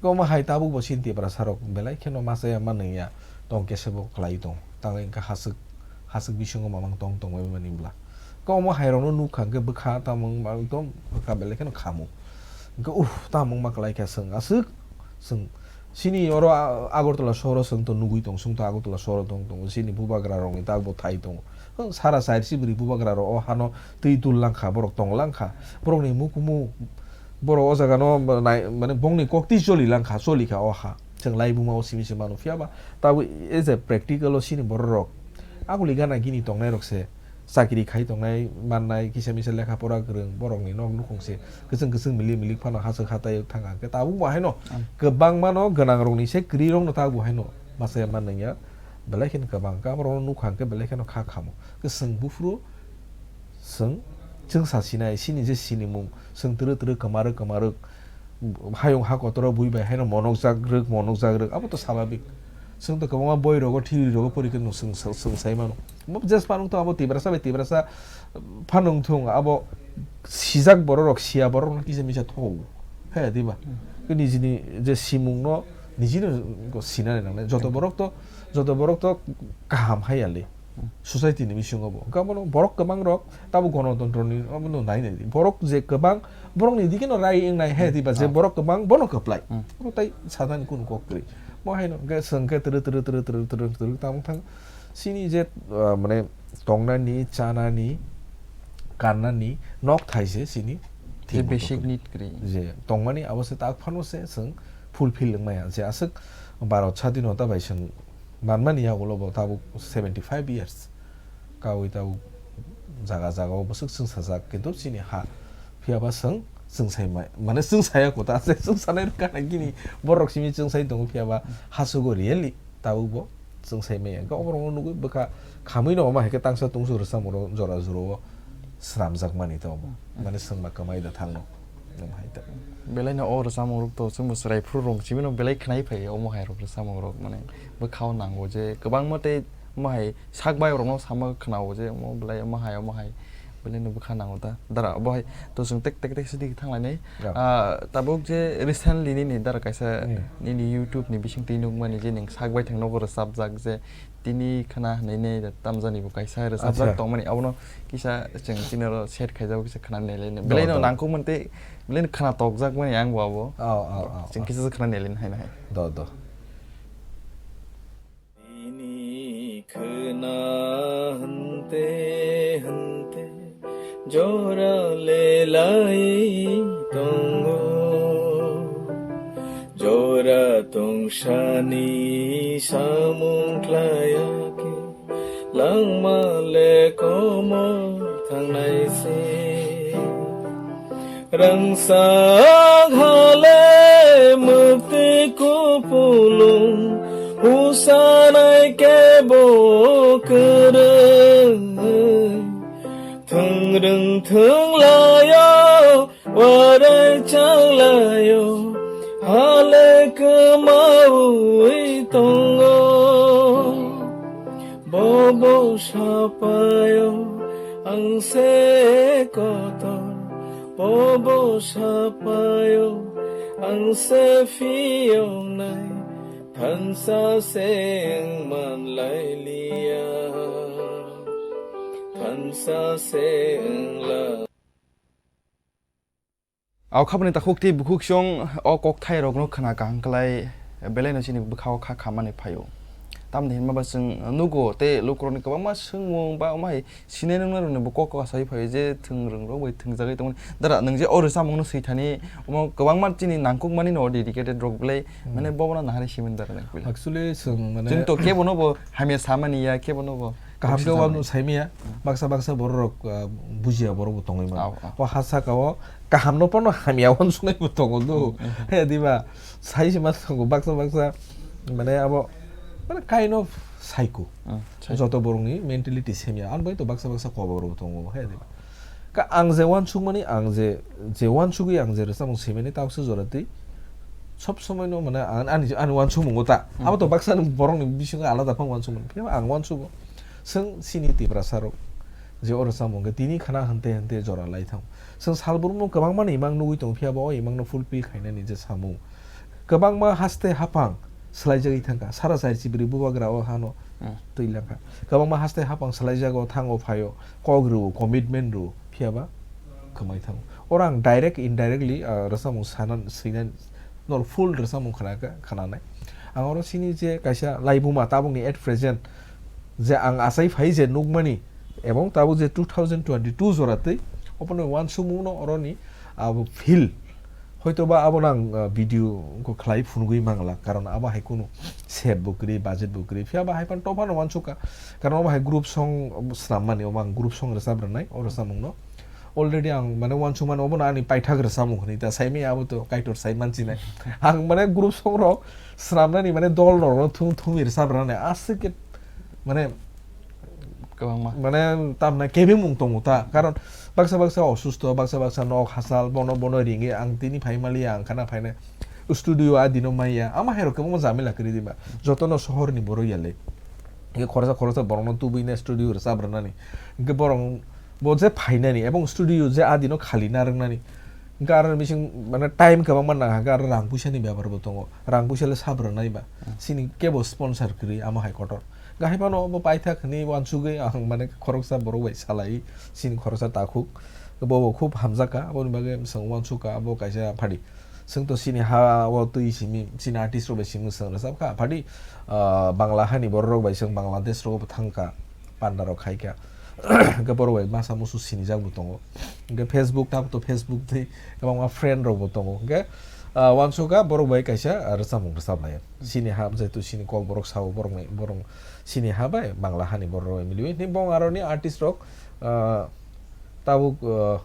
Omo hai tabuk bo chini Tiprasa rok belai kheno masa ya ma nung ya tong khe se bo kwlai tong tang wngkha haswk, haswk bisingo mamang tong tong bai mani bla. Omo hai rok no nukha hwnkhe bwkha tamo wngma ekdom bwkha belai kheno khamu. Hwnkhe uff tamo wngma kwlai kha chwng aswk. Chwng chini oro a-, Agartala sohoro chwng to nugui tong, chwng to Agartala sohoro tong tongo, chini bubagra rokni tak bo thai tongo. Hwng sara chair sibri bubagra rok o hano twi dul langkha, borok tong langkha. Borokni mukumu borok o jaga no nai, mane bongni kok twi choli langkha, choli kha o ha. Chwng laibuma o simi se mano, phiya ba tabuk as a practical o chini borok rok aguli gana gini tongnai rok se. Chakri khai tongnai mannai, kisa misa lekha pora kwrwng, borokni nok nukhung se kwchwng kwchwng milik milik phano haswk hatai thang khe tabuk bo haino kwbangma no gwnang rokni se kwrwi rok no tabuk bo haino masa ya man nangya, belai kheno kwbang khe borok no nukha hwnkhe belai kheno kha khamo. Kwchwng buphuru chwng, chwng sa sinai, sini je sinimung, chwng twrwk twrwk kwmarwk kwmarwk, hayung ha kotoro bui bai haino monokjak rwk, monokjak rwk, abo to sababik. Chwng to kwbangma boi rogo, thiri rogo pori khe nwng chwng, chwng, chwng sai mano. Bo jes phano wngthung abo Tiprasa bai Tiprasa phano wngthung, abo sijak borok rok, siya borok rok no kisa misa thogo. He, diba? Khe nijini je simung no, nijino sinani nangnai. Joto borok to, joto borok to kaham hai ya le. Society ni bisingo bo. Hwnkhe abono borok kwbang rok, Tabo gonotontro ni obo no nai nai di. Borok je kwbang, borok ni digi no rai wng nai he diba je borok kwbang bono kwplai. Hmm. Abo tai sanani kunu kok kwrwi. Mo hai no hwnkhe chwng khe twrwk twrwk twrwk twrwk twrwk twrwk tamo thang. Chini je, ah, mane tongnani, chanani, kannani nok thai se chini Je thik basic motokhe. Need kwrwi. Je tongmani abo se tak phano se chwng fulfill wng maya. Je aswk Bharat sadhinota bai chwng manmani yagulo bo tabuk seventy five years. Kawi tabuk jaga jaga o bwswk chwngsajak, kintu chini ha phiya ba chwng chwngsai mai, mane chwngsaya kota se chwngsanai rwkha na gini borok simi chwngsai tongo, phiya ba hasugo really tabuk bo chwngsai maya. Hwnkhe oborok no nugwi bwkha khamwi no omo hai khe tangsa tungsu rwchapmung rok jora jora o swnamjak mani to omo. Mane chwngma kwmai da thang no. Belai no o rwchapmung rok to chwngbo chwrai phuru rong simi no belai khwnai phai omo hai rok rwchapmung rok mane bwkha o nango je kwbangma tei omo hai sak bai rok no sama khwnao je omo belai omo hai omo hai belai no bwkha nango ta dara obo hai to chwng tek tek tek sidi thang lainai. Ya. Ah, tabuk je recently nini dara kaisa Hmm. nini YouTube ni bising twi nukmani je ning sak bai thang nogo rwchapjak je Tini khna hwnwi nai da tamjani bo kaisa rwchapjak Acha. Tongmani, abono kisa chwng chini oro set khaijak, kisa khna nai lai nai. Do, belai no do. Nangkukmani tei belai no khna tokjakmani ang bo abo. Oh, oh, oh, Chwng oh. Kisa khna nai lai nai hai nai. Do, do. Tini khna hwnte hwnte Jora le lai tongo, jora tongsanani samung khlaiya khe, langma le komor thangnai se. Rangchak ha le mwktwi kupulung, husanai kebo kwrwi. Thwngrwng thwnglaio, warai changlaio, hale kwmaui tongo. Bobo sapaio, ang se kotor, bobo sapaio, ang se phiyongnai, thansa se ang manlailiya. Khansa se wngla. Au khabani takhuk tei bukhuk chwng o kokthai rokno khna kaham khlai, belai no chini bwkhao kha khamani phaio. Tamni hinma ba chwng nugo tei lukurokni kwbangma swngmung ba omo hai sinai nungnai rokni bo kok kok asai phaio je thwng rwng rok bai thwngjagwi tongmani. Dara nwng je o rwchapmungno swi thani omo kwbangma chini nangkukmani no dedicated rok belai Hmm. mane bobono naharwi simin dara nang puila. Actually, chwng mane Chwng to kebono bo hamya samani ya, kebono bo Kaham khe wal saimani. Saimaya, baksa baksa borok rok, ah, bujiya borok bo tongwi mano. Au, au. O ha saka o kaham no pono hamya uansuknai bo tongo do. Hmm, hmm. He diba, sai se ma tongo baksa baksa, mane abo, mane kind of psycho. Hmm, psycho. Joto borok ni mentality same ya. Ang bai to baksa baksa kobo rok tongo. He diba. Ka ang je uansukmani, ang je, je uansugwi ang je rwchapmung swimani tabuksa jora twi sob somoi no mane ang ani, ani uansukmungo ta. Hmm. Abo to baksa ni borok ni bisingo alada phang uansukmani. Phiya ang uansugo. Chwng chini Tiprasa rok je o rwchapmung khe tini khana hwnte hwnte jora lai thango. Chwng sal brum no kwbangma ni imang nugwi tongo, phiya bo o imang no fulfill khainani je samung. Kwbangma haste haphang swlaijagwi thangkha, sara chai chibri bubagra o hano Hmm. twi langkha. Kwbangma haste haphang swlaijago, thango phaio, kok rwo, commitment rwo, phiya ba kwmai thango. Oro ang direct, indirectly, ah, rwchapmung sanan, swinan, nor full rwchapmung khna kha, khnanai. Ang oro chini je kaisa laibuma tabukni at present je ang achai phai je nukmani, ebong tabuk je two thousand twenty-two jora twi, obono uansukmung no oroni abo feel Hoito ba abono ang, ah, video wngkha khlai phunugwi mangla, karon abo hai kunu save bo kwrwi, budget bo kwrwi, phiya ba hai phano tophano uansukha, karon obo hai group song swnammani, obo ang group song rwchap rwnai, o rwchapmungno already ang mane uansukmani, obono ani paithak rwchapmung hwnwi ta saimanya, abo to Kaitor sai mansinai. Ang mane group song rok swnamnani mane dol rokno thum thumwi rwchap rwnai, aswk khe mane Kwbangma. Mane tamna kebengmung tongo ta, karon baksa baksa osusto, baksa baksa nok hachal, bono bono ringwi ang tini phai maliya, ang khana phainai studio a dino maiya, ama hai rok kwbangma jamila kwrwi diba, jotono sohor ni borok yale. Hingke khoroksa khoroksa borokno tubui nai studio rwchap rwnani, hingke borok bo je phainani ebong studio je a dino khali na rwngnani, hingke aro bising mane time kwbangma nang, hingke aro rang puisa ni bepar bo tongo, rang puisa le sab rwnai ba, Hmm. chini kebo sponsor kwrwi ama hai kotor. Gahai phano obo paithak hwnwi uansugwi ang mane khoroksa borok bai salai, chini khoroksa takhuk, bobo khub hamjak kha, aboni bagwi chwng uansuk kha, abo kaisa phadi. Chwng to chini ha o twi simi, chini artist rok bai simi chwng rwchap kha, phadi, ah, Bangla hani borok rok bai chwng Bangladesh rogo bo thang kha, panda rok khai kha. Hwnkhe borok bai masa musu sinijak bo tongo. Hwnkhe Facebook, tabuk to Facebook tei kwbangma friend rok bo tongo. Hwnkhe, ah, uansuk kha borok bai kaisa, ah, rwchapmung rwchap lai. Chini ha, jehetu chini Kokborok sao borok ni, borok chini ha bai Bangla hani borok rok miliwi. Hwnwi bo aroni artist rok, ah, tabuk, ah,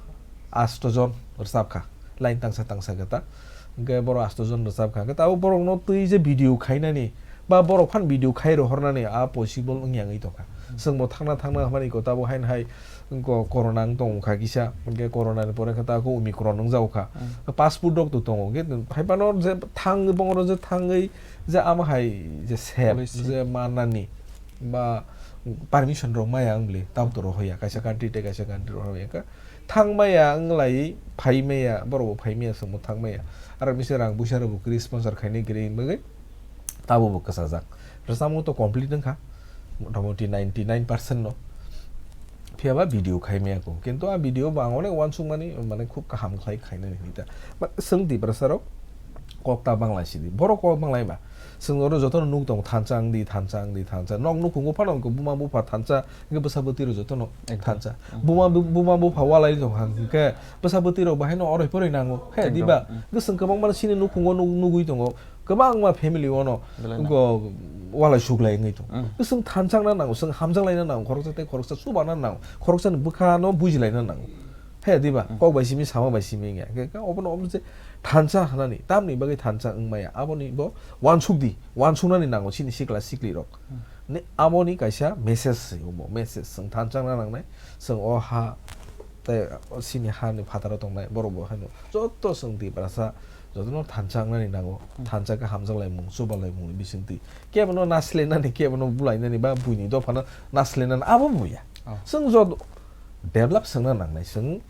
asto jon rwchap kha, line tangsa tangsa khe ta. Hwnkhe borok asto jon rwchap kha. Hwnkhe tabuk borok no twi je video khainani ba borok phan video khai rohornani a possible wngya wngwi tongkha. Hmm. Chwng bo thangna thangna hamani ko tabuk haino hai ko corona wng tong kha kisa. Hwnkhe corona ni pore khe tabuk Omicron wng jago kha. Hmm. Passport rok to tongo. Hwnkhe hai phano je thang bongoro je thangwi je ama hai je sep Policy. Je manani ba permission rok maya wng bwle, tamo to rohoya, kaisa country tei kaisa country rohoya wngkha. Thang maya wng lai, phai maya, borok bo phai maya, chwng bo thang maya. Aro bisi rang puisa rok bo kwrwi sponsor khainai kwrwi wng bagwi tabo bo kwchajak. Rwchapmung to complete wngkha, motamoti ninety nine percent no. Phiya ba video khai maya kho. Kintu a video bo ang onek uansukmani, mane, khub kaham khlai khainani hinwi ta. Ba, chwng Tiprasa rok kok ta banglai sidi. Borok kok banglai ba. Chwng oro jotono nuk tongo, thansa wng di, thansa wng di, thansa. Nok nukhungo phano wngkha buma bupha thansa, hwnkhe bwsa bwtwi rok jotono Ekdom. Thansa. Mm. Buma bu-, buma bupha walai tongkha, hwnkhe bwsa bwtwi rok bahaino oroi poroi nango. He, Ekdom. Diba? Mm. Hwnkhe chwng kwbangma chini nukhungo nuk-, nugwi tongo. Kwbangma family ono Belai na. Go walai suglai wngwi tongo. Mm. Chwng thansa wngna nango, chwng hamjak laina nango, khoroksa tei khoroksa chubana nango, khoroksani bwkhano bujilaina nango. He, diba? Mm. Kok bai simi, sama bai simi wngya. Hwnkhe obono omo se thansa hwnani, tamni bagwi thansa wngmaya? Aboni bo uansuk di, uansuknani nango chini sikla siklirok. Hmm. Ni aboni kaisa message se omo, message chwng thansa wngna nangnai, chwng o ha tei o chini hani phataro tongnai borok bo haino joto chwng Tiprasa jotono thansa wngnani nango, Hmm. thansa khe hamjak laimung, chuba laimungni bisingtwi. Kebono naslainani, kebono bulainani ba buini dophano naslainani abo buya. Oh. Chwng joto develop swngna nangnai, chwng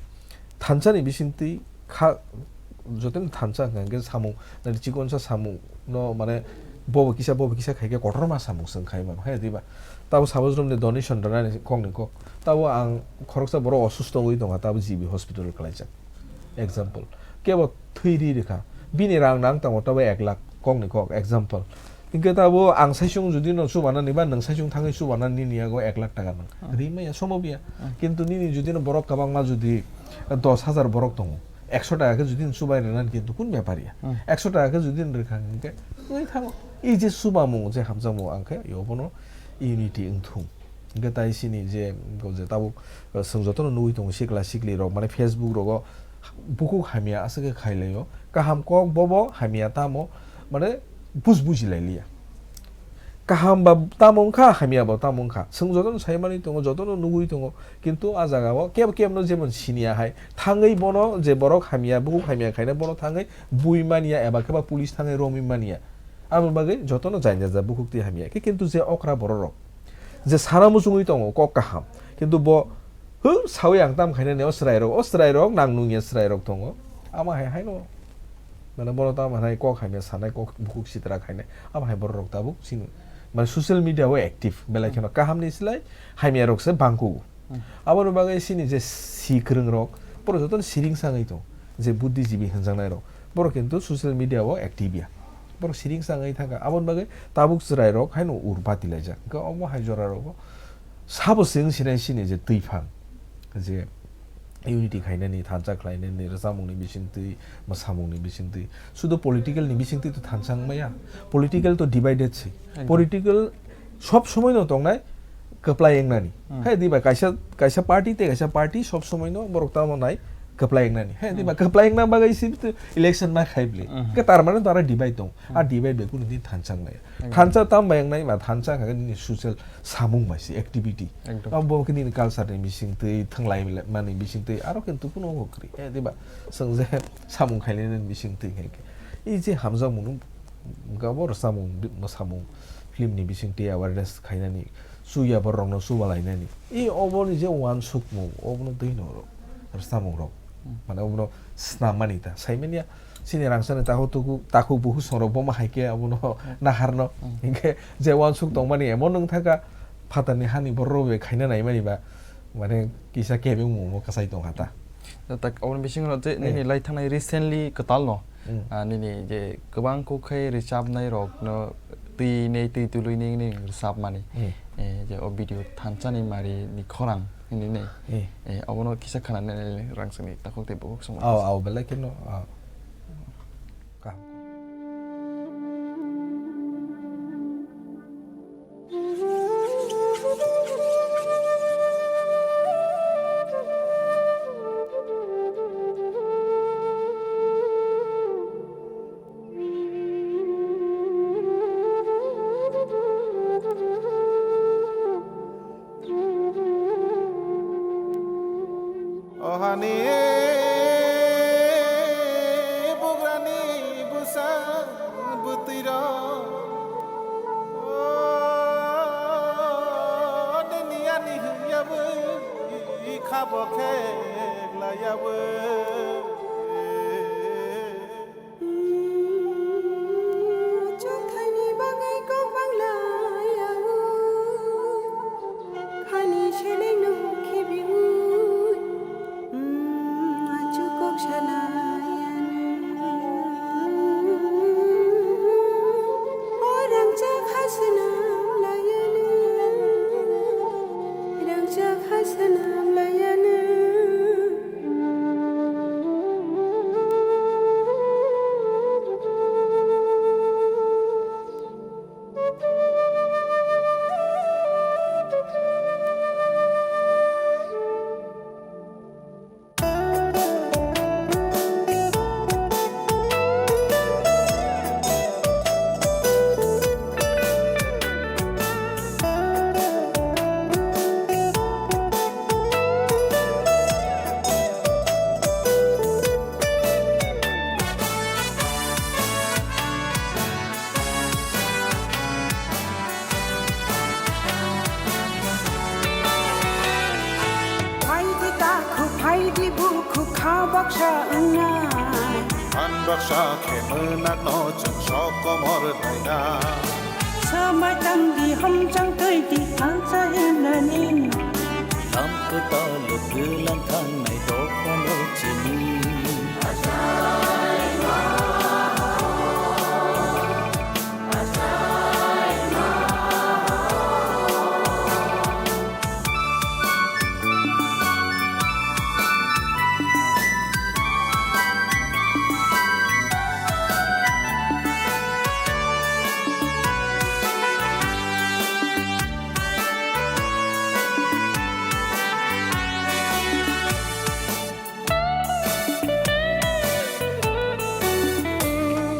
thansani bisingtwi kha, jotono thansa hwnkha hwnkhe samung, nani chikonsa samung no mane Bobo kisa, bobo kisa khai khe kotorma samung chwng khai mano, he, diba? Tabo sabajrumni donation rwnani kokni kok. Tabo ang khoroksa borok osusto wngwi tongkha, tabo G B hospital kwlaijak. Example. Kebo thwi ri rwkha. Bini rang nang tongo tabo ek lakh kokni kok. Example. Hinkhe tabo ang saichung jodi no chubanani ba nwng saichung thangwi chubanani nini yago ek lakh taka nang. Hmm. Ri maya, somo biya. Hmm. Kintu nini jodi no borok kwbangma jodi dos hajar borok tongo. Ekso taka khe jodi chubai rwnani kintu kun bepar ya. Hmm. Ekso taka khe jodi rwkha hinkhe wngwi thango. I je chubamung je hamjakmung ang khe, i obono unity wngthung. Hinkhe tai sini je, je tabuk, uh, chwng jotono nugwi tongo sikla sikli rok, mane Facebook rogo bukhuk hamya aswk khe khailaio. Kaham kok bobo hamya tamo, mane buj bujilailiya. Kaham ba tamo wngkha, hamya ba tamo wngkha. Chwng jotono saimani tongo, jotono nugwi tongo. Kintu a jagao kebo kebno jemon siniya hai. Thangwi bono je borok hamya, bukhuk hamya khaina bono thangwi bui manya eba khe ba police thangwi romwi manya. Aboni bagwi jotono jainjajak bukhuk twi hamya khe, kintu je okra bororok, je sana muchungwi tongo kok kaham, kintu bo, "Huh, sawi ang tam khainani o chwrairok, o chwrairok nang nungya chwrairok tongo." Ama hai haino, mane, bono tamo hai kok hamya sanai, kok bukhuk sitra khainai, ama hai bororok tabuk chini, mane, social media o active, belai kheno kahamni slai hamyarokse bangkugo. Hmm. Aboni bagwi chini je si kwrwngrok, borok jotono siring sangwi tong, je buddhijibi hwnjaknairok, borok kintu social media o active ya. Borok siring sangwi thangkha. Aboni bagwi tabuk chwrairok haino ur patilaijak. Hwnkhe omo hai jorarogo sabo chwng sinai sini je twiphang, je unity khainani, thansa khlainani, rwchapmungni bisingtwi, mwsamungni bisingtwi. Sudu political ni bisingtwi to thansa wngmaya. Political to divided se. Ekdom. Political sob somoi no tongnai kwplai wngnani. Hmm. Hai diba kaisa, kaisa party tei kaisa party sob somoi no borok tamo nai kwplai wngnani. Hai diba, hmm, kwplai wngna bagwi se election ma khai bli. Hmm. Ke tar mane to aro divide tong. A, hmm, divide bai kunu din thansa wngnai. Ekdom. Thansa tam bai wngnai ma thansa kha nini social samung bai se activity. Ekdom. Abo khe nini culture ni bising twi thanglai mani bising twi aro khe tukunu kwrwi. Hai diba chwng je samung khainani bising twi khe. I je hamjakmung no gabo rwchapmung, mwsamung, film ni bising twi awareness khainani. Chuya borok rokno chubalainani. I oboni je uansukmung, obono twi no rw-, rwchapmung rok. Hmm. Mane obono snam mani ta. Saimanya, chini rangchakni takhuk tukhuk, takhuk bukhuk songrok bo ma hai khe obono, hmm, naharno. Hmm. Hinkhe je uansuk tongmani emon wng thaka, phatarni hani borok rok bai khaina naimani ba, mane kisa kebengmung bo kwchai tong kha ta. Tak, oboni bisingo je, eh, nini lai thangnai recently kwtal no, hmm, ah, nini je kwbang kok khai rwchapnai rok no twi nei twi tului nei nei rwchapmani. Hmm. Eh, je o video thansa ni mari ni khorang hini nei. Hmm. Eh, obono kisa khana nei nei rangchakni takhuk tei bukhuk songma. Au, au, belai kheno, au. Kaham. O hani bugrani bwsa bwtwirok, o nini ani hwnyawi khabo khe laiyawi. Chwng thaini bagwi kok bang laiyawi, khani selengno khibiwi, achuk kok sanai ano. O rangchak ha swnam laiano, rangchak ha swnam laiano. Phaidi takhuk, phaidi bukhuk, kha baksa wngnai. Phan baksa khe mwnakno chwng sok Komor laina. Swmai tang di, hamchang twi di, thansa himnani. Lam kwtal twlang thangnai dophano chini.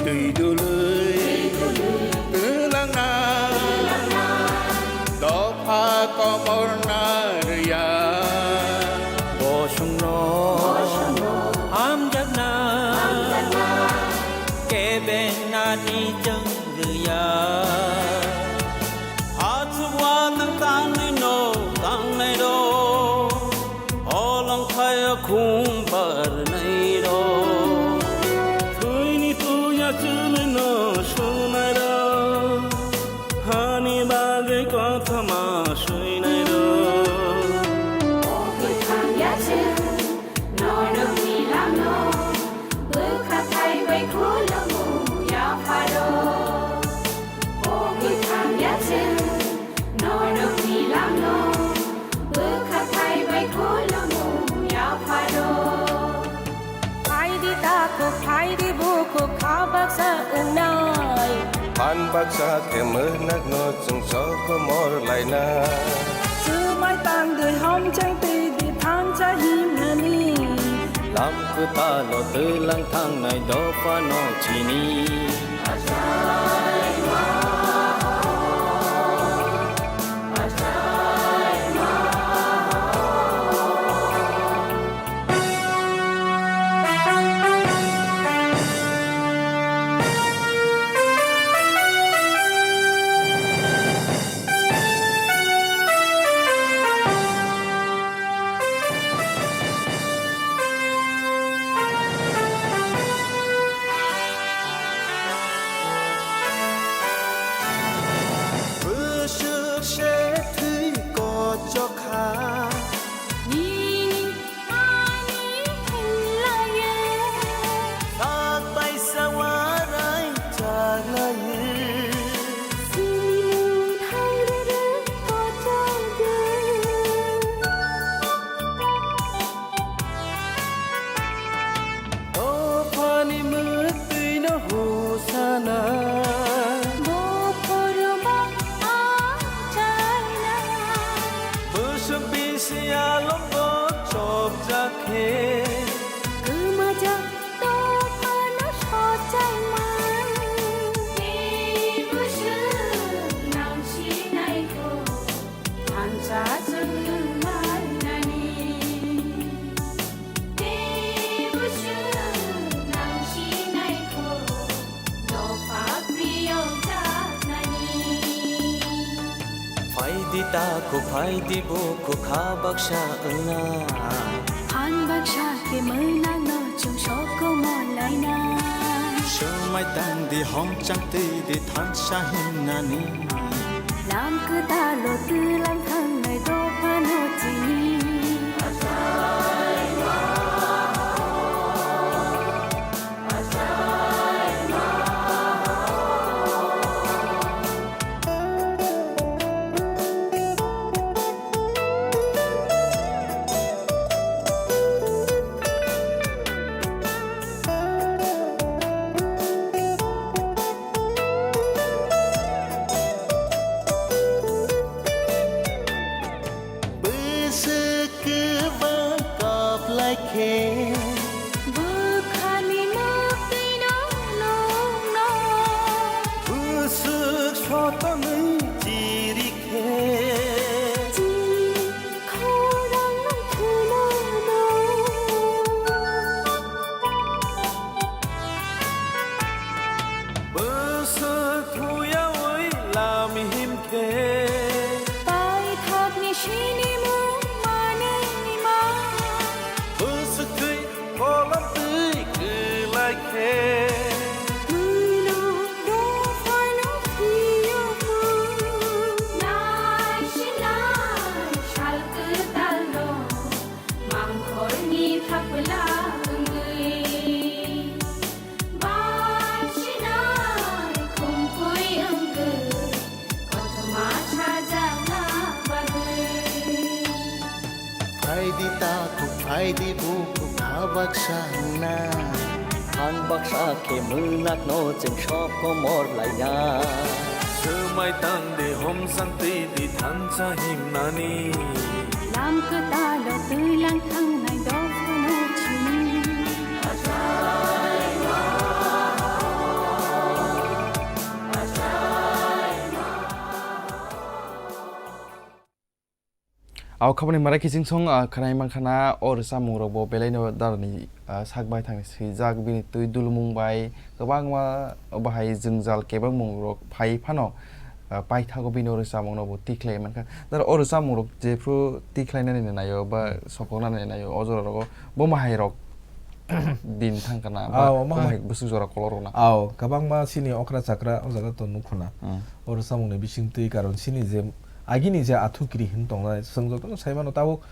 Twi dului twlangna dopha komorna rwya. Bosongno hamjakna kebenani chwng rwya. Hachukwa nwng tangnaino tangnairok. Olong phaiya khum barnairok. Thwini tuya chwlwino swnairok. Hani bagwi kothoma swinairok. O kwthang ya chwng, nono ni lamno. Bwkha thai bai khulumu yapharo. O kwthang ya chwng, nono ni lamno. Bwkha thai bai khulumu yapharo. Phaidi takhuk, phaidi bukhuk, kha baksa wngnai. Phan baksa khe mwnakno chwng sokomor lainai. Swmai tang di, hamchang twi di, thansa himnani. Lam kwtalo twlang thangnai dophano chini. Bwswk se thwi kochok kha. Nini ani hinlaye. Sak baisa warai chaklaye. Simung thairere kochok de. Dophani mwktwino hosana. Bophorma achaina. Bwswk bisi alongo chopjak khe. Kwmajak dophano sochaima. Tei bwswk nang sinaikho. Thansa chwng nang lainani. Tei bwswk nang sinaikho, dopha phiyok jaknani. Phaidi takhuk, phaidi bukhuk, kha baksa wngna. Phan baksa khe mwnakno chwng sokomor laina. Swmai tang di, homchang twi di, thansa himnani. Lam kwtalo twlang thangnai dophano chini. Bwswk kwbang kap lai khe. Bwkhani mwktwino nukno. Bwswk sotonwi chiri khe. Chini khorang nung khulano. Bwswk thuyawi lam him khe. Paithakni sinimung manwi ma. Bwswk twi kolam twi kwlai khe. Twino Di buku kha baksa na. Ang baksa khe mwnakno chwng sok komor laina. Swmai tang de homsang twi di thansa himnani. Lam kwtalo twilang thangnai dophano chini. Aw khabani mara kiching song, ah, khanai mankha o rwchapmung rok bo belai no darani, ah, sak bai thang swijak bini twi dulmung bai kwbangma bahai jwngjal kebengmung rok phai phano, ah, paithago bini o rwchapmung no bo tikhlai mankha. Dar o rwchapmung rok jephru tikhlai nani naio ba sokok nani naio o jora rogo bo mahai rok din thang kana ba Aw, bo mahai mahai bwswk jora kolor rok na. Aw, kwbangma chini okra chakra o jaga to nukhuna. Hmm. O rwchapmung ni bising twi karon chini je agini je athu kiri hin tongnai, chwng jotono sai mano, tabuk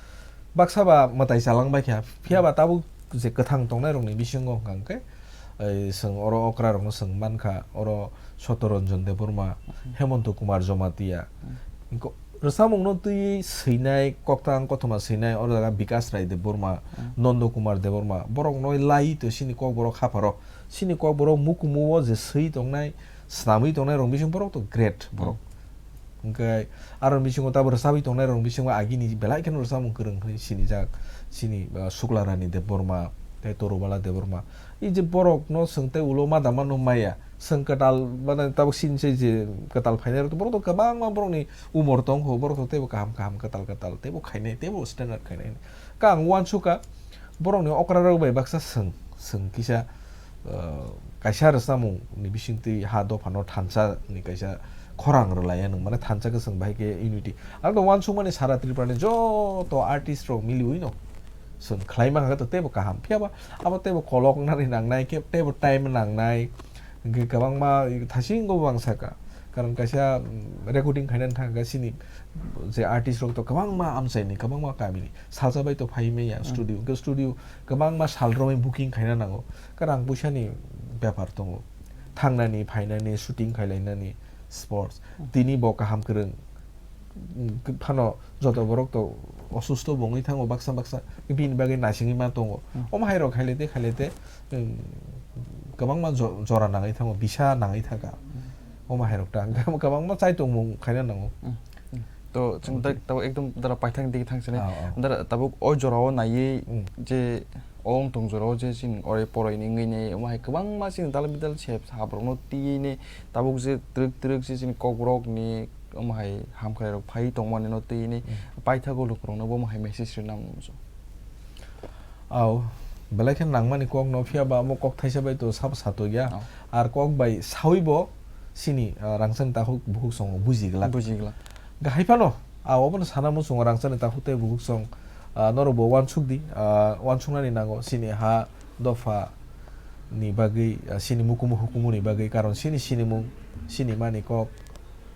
baksa ba mwtai chalang bai kha, phiya ba tabuk je kwthang tongnai rok ni bisingo hwnkha hwnkhe, ei, chwng oro okra rok no chwng mankha, oro Sotoranjan Debbarma, Hemonto Kumar Jamatia, ko-, rwchapmung no twi swinai, koktang kothoma swinai, oro jaga Bikas Rai Debbarma, Nondo Kumar Debbarma, borok no lai to chini kokborok hapharo, chini kokborok mukumu o je swi tongnai, snamwi tongnai rok bising borok to great borok. Hwnkhe aro bisingo tabuk rwchabwi tongnai rok bisingo agini belai kheno rwchapmung kwrwng hwnwi sinijak, chini, ah, Sukla Rani Debbarma tei Torubala Debbarma. I je borok no chwng tei ulo ma dama no maya, chwng kwtal mane tabuk sini se je kwtal phainai rok to borok to kwbangma borokni umor tong kho, borok to teibo kaham kaham kwtal kwtal teibo khainai teibo standard khainai. Ka ang uansukha borokni okra rok bai baksa chwng, chwng kisa, uh, kaisa rwchapmung ni bisingtwi ha dopha no thansa ni kaisa khorang rwlaiya nwng mane thansa kwchwng bahai khe unity. Ang to uansukmani sara Tripura ni joto artist rok miliwi no chwng khlai mankha to teibo kaham. Phiya ba abo teibo kolok nani nangnai khe teibo time nangnai. Hwnkhe kwbangma thasingo bo ang sakha. Karon kaisa, mm, recording khainani thangkha sini je artist rok to kwbangma amchaini, kwbangma kamini. Salsa bai to phai manya studio. Hwnkhe studio kwbangma sal romwi booking khaina nango. Karon ang puisa ni bepar tongo. Thangnani, phainani, shooting khailainani, sports. Tini bo kaham kwrwng. Phano joto borok to osusto bo wngwi thango baksa baksa, bini bagwi naisingwi ma tongo. Omo hai rok khailete khailete, um, kwbangma jo-, jora nangwi thango, bisa nangwi thangkha. Omo hai rok ta kwbangma chaitongmung khaina nango. To chwng tak tabuk ekdom dara paithak digi thang sini. Dara tabuk o jora o naiwi je o wng tong jora o je chini ore poroi ni wngwi ne omo hai kwbangma chini dal bidal se haborok no twiwi ne tabuk je twrwk twrwk je chini kokborok ni omo hai hamkrai rok phai tongmani no twiwi ne paithago lukurok no bo omo hai message rwna muchung. Aw, belai khe nangmani kok no phiya ba omo kok thaisa bai to sabo sato ya. Ar kok bai sawi bo chini, ah, rangchak takhuk bukhuk songo buji glak. Buji glak. Ga hai phano, ah, obono sana muchungo rangchakni takhuk tei bukhuk song, ah, norok bo uansuk di, ah, uansuknani nango chini ha dopha ni bagwi, ah, chini mukumu hukumu ni bagwi, karon chini sinimung, chini mani kok,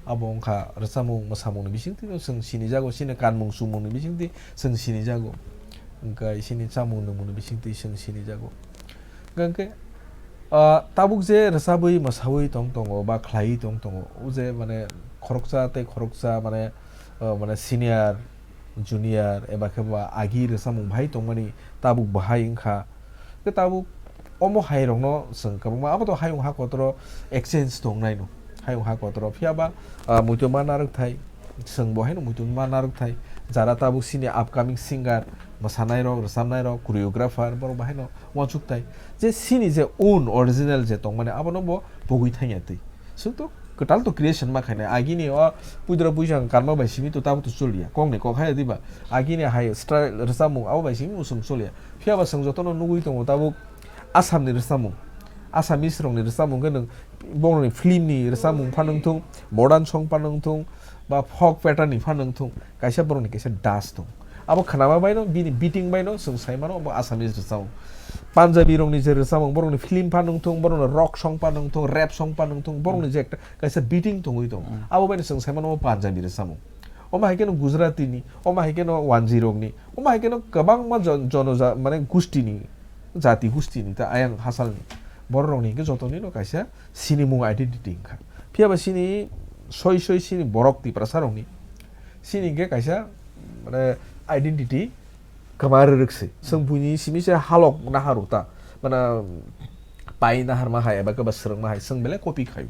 abo wngkha rwchapmung mwsamung ni bisingtwi no chwng sinijago, chini kanmung chumung ni bisingtwi chwng sinijago, hwnkhe chini chamung nwngmung ni bisingtwi chwng sinijago. Hwnkhe, ah, tabuk je rwchabwi mwsawi tong tongo ba khlaiwi tong tongo, o je mane khoroksa tei khoroksa mane, ah, mane senior, junior eba khe ba agi rwchapmung bahai tongmani tabuk bahai wngkha. Khe tabuk omo hai rokno chwng kwbangma abo to hayung ha kotoro exchange tongnai no, hayung ha kotoro phiya ba, ah, muitu ma narwk thai. Chwng bo haino muitu ma narwk thai, jara tabuk chini upcoming singer, mwsanai rok, rwchapnai rok, choreographer, borok bo haino uansuk thai. Je chini je own original je tongmani, abono bo pogwi thangya twi. Chwng to kwtal to creation ma khainai. Agini o puidra puisa karma bai simi to tabuk to choliya. Kokni kok hai diba. Agini hai style rwchapmung abo bai simi bo chwng choliya. Phiya ba chwng jotono nugwi tongo tabuk Assamni rwchapmung. Assamese rokni rwchapmung khe nwng borokni film ni rwchapmung phano wngthung, modern song phano wngthung, ba folk pattern ni phano wngthung, kaisa borokni kaisa dance tong. Abo khnama baino, bini beating baino chwng sai mano, obo Assamese rwchapmung. Punjabi rokni je rwchapmung, borokni film phano wngthung, borokni rock song phano wngthung, rap song phano wngthung, borokni je ekta kaisa beating tongwi tong. Abo baino chwng sai mano, obo Punjabi rwchapmung. Omo hai kheno Gujarati ni, omo hai kheno Wanji rokni, omo hai kheno kwbangma jon-, jonoja-, mane gusti ni, jati gusti ni, ta ayang hachal ni. Borok rokni hwnkhe jotoni no kaisa sinimung identity wngkha. Phiya ba chini soi soi chini borok Tiprasa rokni, chini hwnkhe kaisa, mane, identity Kwma rwrwk se. Chwng buini simi se halok naharu ta. Mana pai naharma hai eba kwba swrwngma hai chwng belai copy khaio.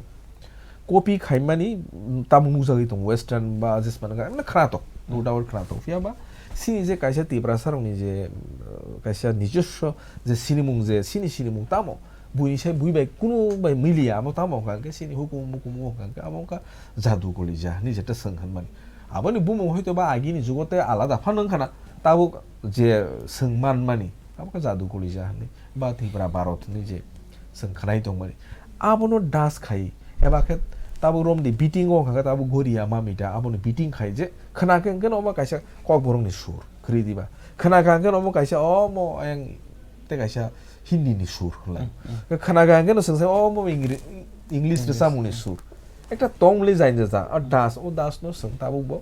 Copy khaimani tamo nukjagwi tongo western ba jesmani ga, emne khwnatok, no doubt khwnatok. Phiya ba sini je kaisa Tiprasa rokni je, uh, kaisa nijoswo je sinimung je, sini sinimung tamo buini sai bui bai kunu bai miliya, amo tamo hwnkha khe sini hukumu mukumu hwnkha khe amo wngkha jadu kolija hinwi jeta chwng hwnmani. Aboni bumung hoito ba agini jugo tei alada phano wngkhana, tabuk je chwng manmani, abo khe jadu kolija hinwi ba Tripura Bharat hinwi je chwng khwnai tongmani. Abono das khai, eba khe tabuk romni beating o wngkha khe tabuk goriya mamita, aboni beating khai je khwna khe hwnkhe no omo kaisa kokborokni sur, khwrwi diba? Khwna kha hwnkhe no omo kaisa omo ayang tei kaisa Hindi ni sur hwnlai. Khwna kha hwnkhe no chwng sai omo Ingri-, English rwchapmungni sur. Ekta tongmili jainjaja, a das, o das no chwng tabuk bo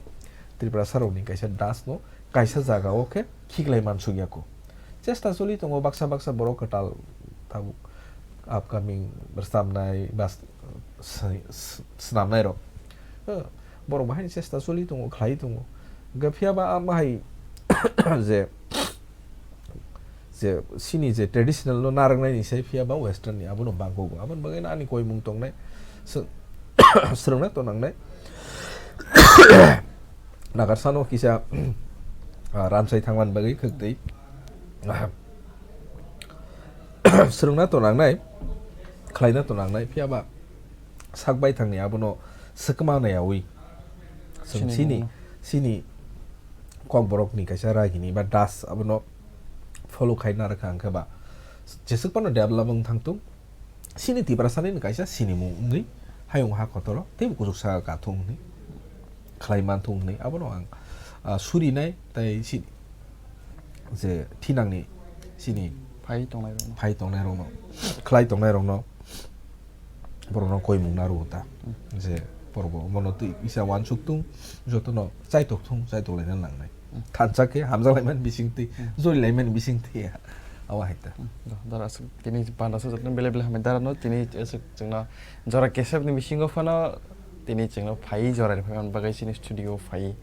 Tripura sarokni kaisa das no kaisa jaga o khe khiklai mansukya kho. Chesta choli tongo baksa baksa borok kwtal tabuk upcoming rwchapnai ba s-, s-, s-, swnamnai rok. Borok bahai chesta choli tongo, khlai tongo. Hwnkhe phiya ba a bahai je je sini je traditional no narwknai ni sai phiya ba western ni abono bangkok, aboni bagwi no ani koimung tongnai. Sw-, swrwngna to nangnai. Nagarsano kisa, ah, ramsai thangmani bagwi khwk twi. Swrwngna to nangnai, khlaina to nangnai, phiya ba sak baithangni abono swkma naiyawi. Chwng sini sini, mano. Sini kokborokni kaisa ragini ba das abono follow khai narwkha hwnkhe ba jeswk phano develop wng thangtung. Sini Tiprasani ni kaisa sinimung wngwi hayung ha kotoro teibo kuchuk saka kathung hwnwi khlai manthung hwnwi abono ang, ah, surinai tei si je thinangni sini phai tongnai rokno, phai tongnai rokno, khlai tongnai rokno borokno koimung narwo ta je borok bo mono twi kisa wansuk tung jotono chaitok thung chaitok laina nangnai. Thansa khe hamjak laimani bising twi, jori laimani bising twi, abo hai ta. Dara aswk tini panda sa jotoni belai belai hambai dara no tini aswk chwngno jora kesep ni bisingo phano tini chwngno phai jora ni phai bagwi chini studio phai.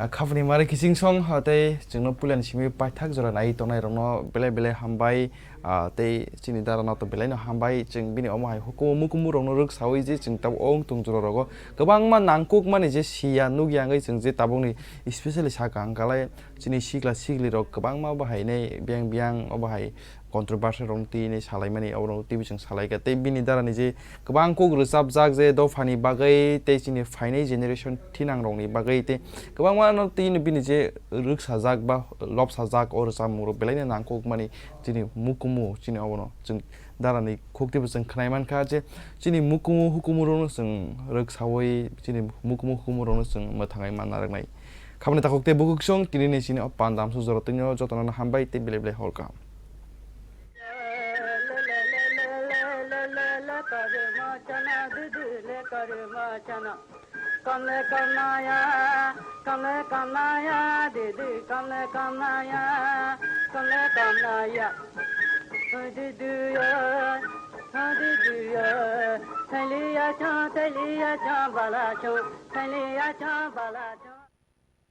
Ah, khapni mari kiching song ha tei chwngno puila ni simi paithak jora nai tongnai rokno belai belai hambai. Ah, tei chini dara no to belai no hambai, chwng bini omo hai hukumu mukumu rokno rwk sawi je chwng tabuk ong tong jora rogo kwbangma nangkuk mani je siya nukya wngwi chwng je tabuk ni specially saka hwnkha lai chini sikla sikli rok kwbangma obo hai nai biyang biyang obo hai controversy rok twi nai salai mani obo rok twi bising salai kha tei bini dara ni je kwbang kok rwchapjak je dophani bagwi tei chini phainai generation thinangrokni bagwi tei kwbangma no tini bini je rwksajak ba lobsajak o rwchapmungrok belaino nangkukmani chini mukumu chini obono chwng darani khuktibo chwng khwnai mankha je chini mukumu hukumurokno chwng rwksaui chini mukumu hukumurokno chwng mwthangwi manna rwknai. Khabani takhuk tei bukhuk song tinini chini o panda amsuk jora twino jotono hambai tei belai belai hor kaham. Kamle kamnaya, kamle kamnaya, didi kamle kamnaya, kamle kamnaya. Didi ya, didi ya, thaliya cha, thaliya cha, bala cha, thaliya cha, bala cha.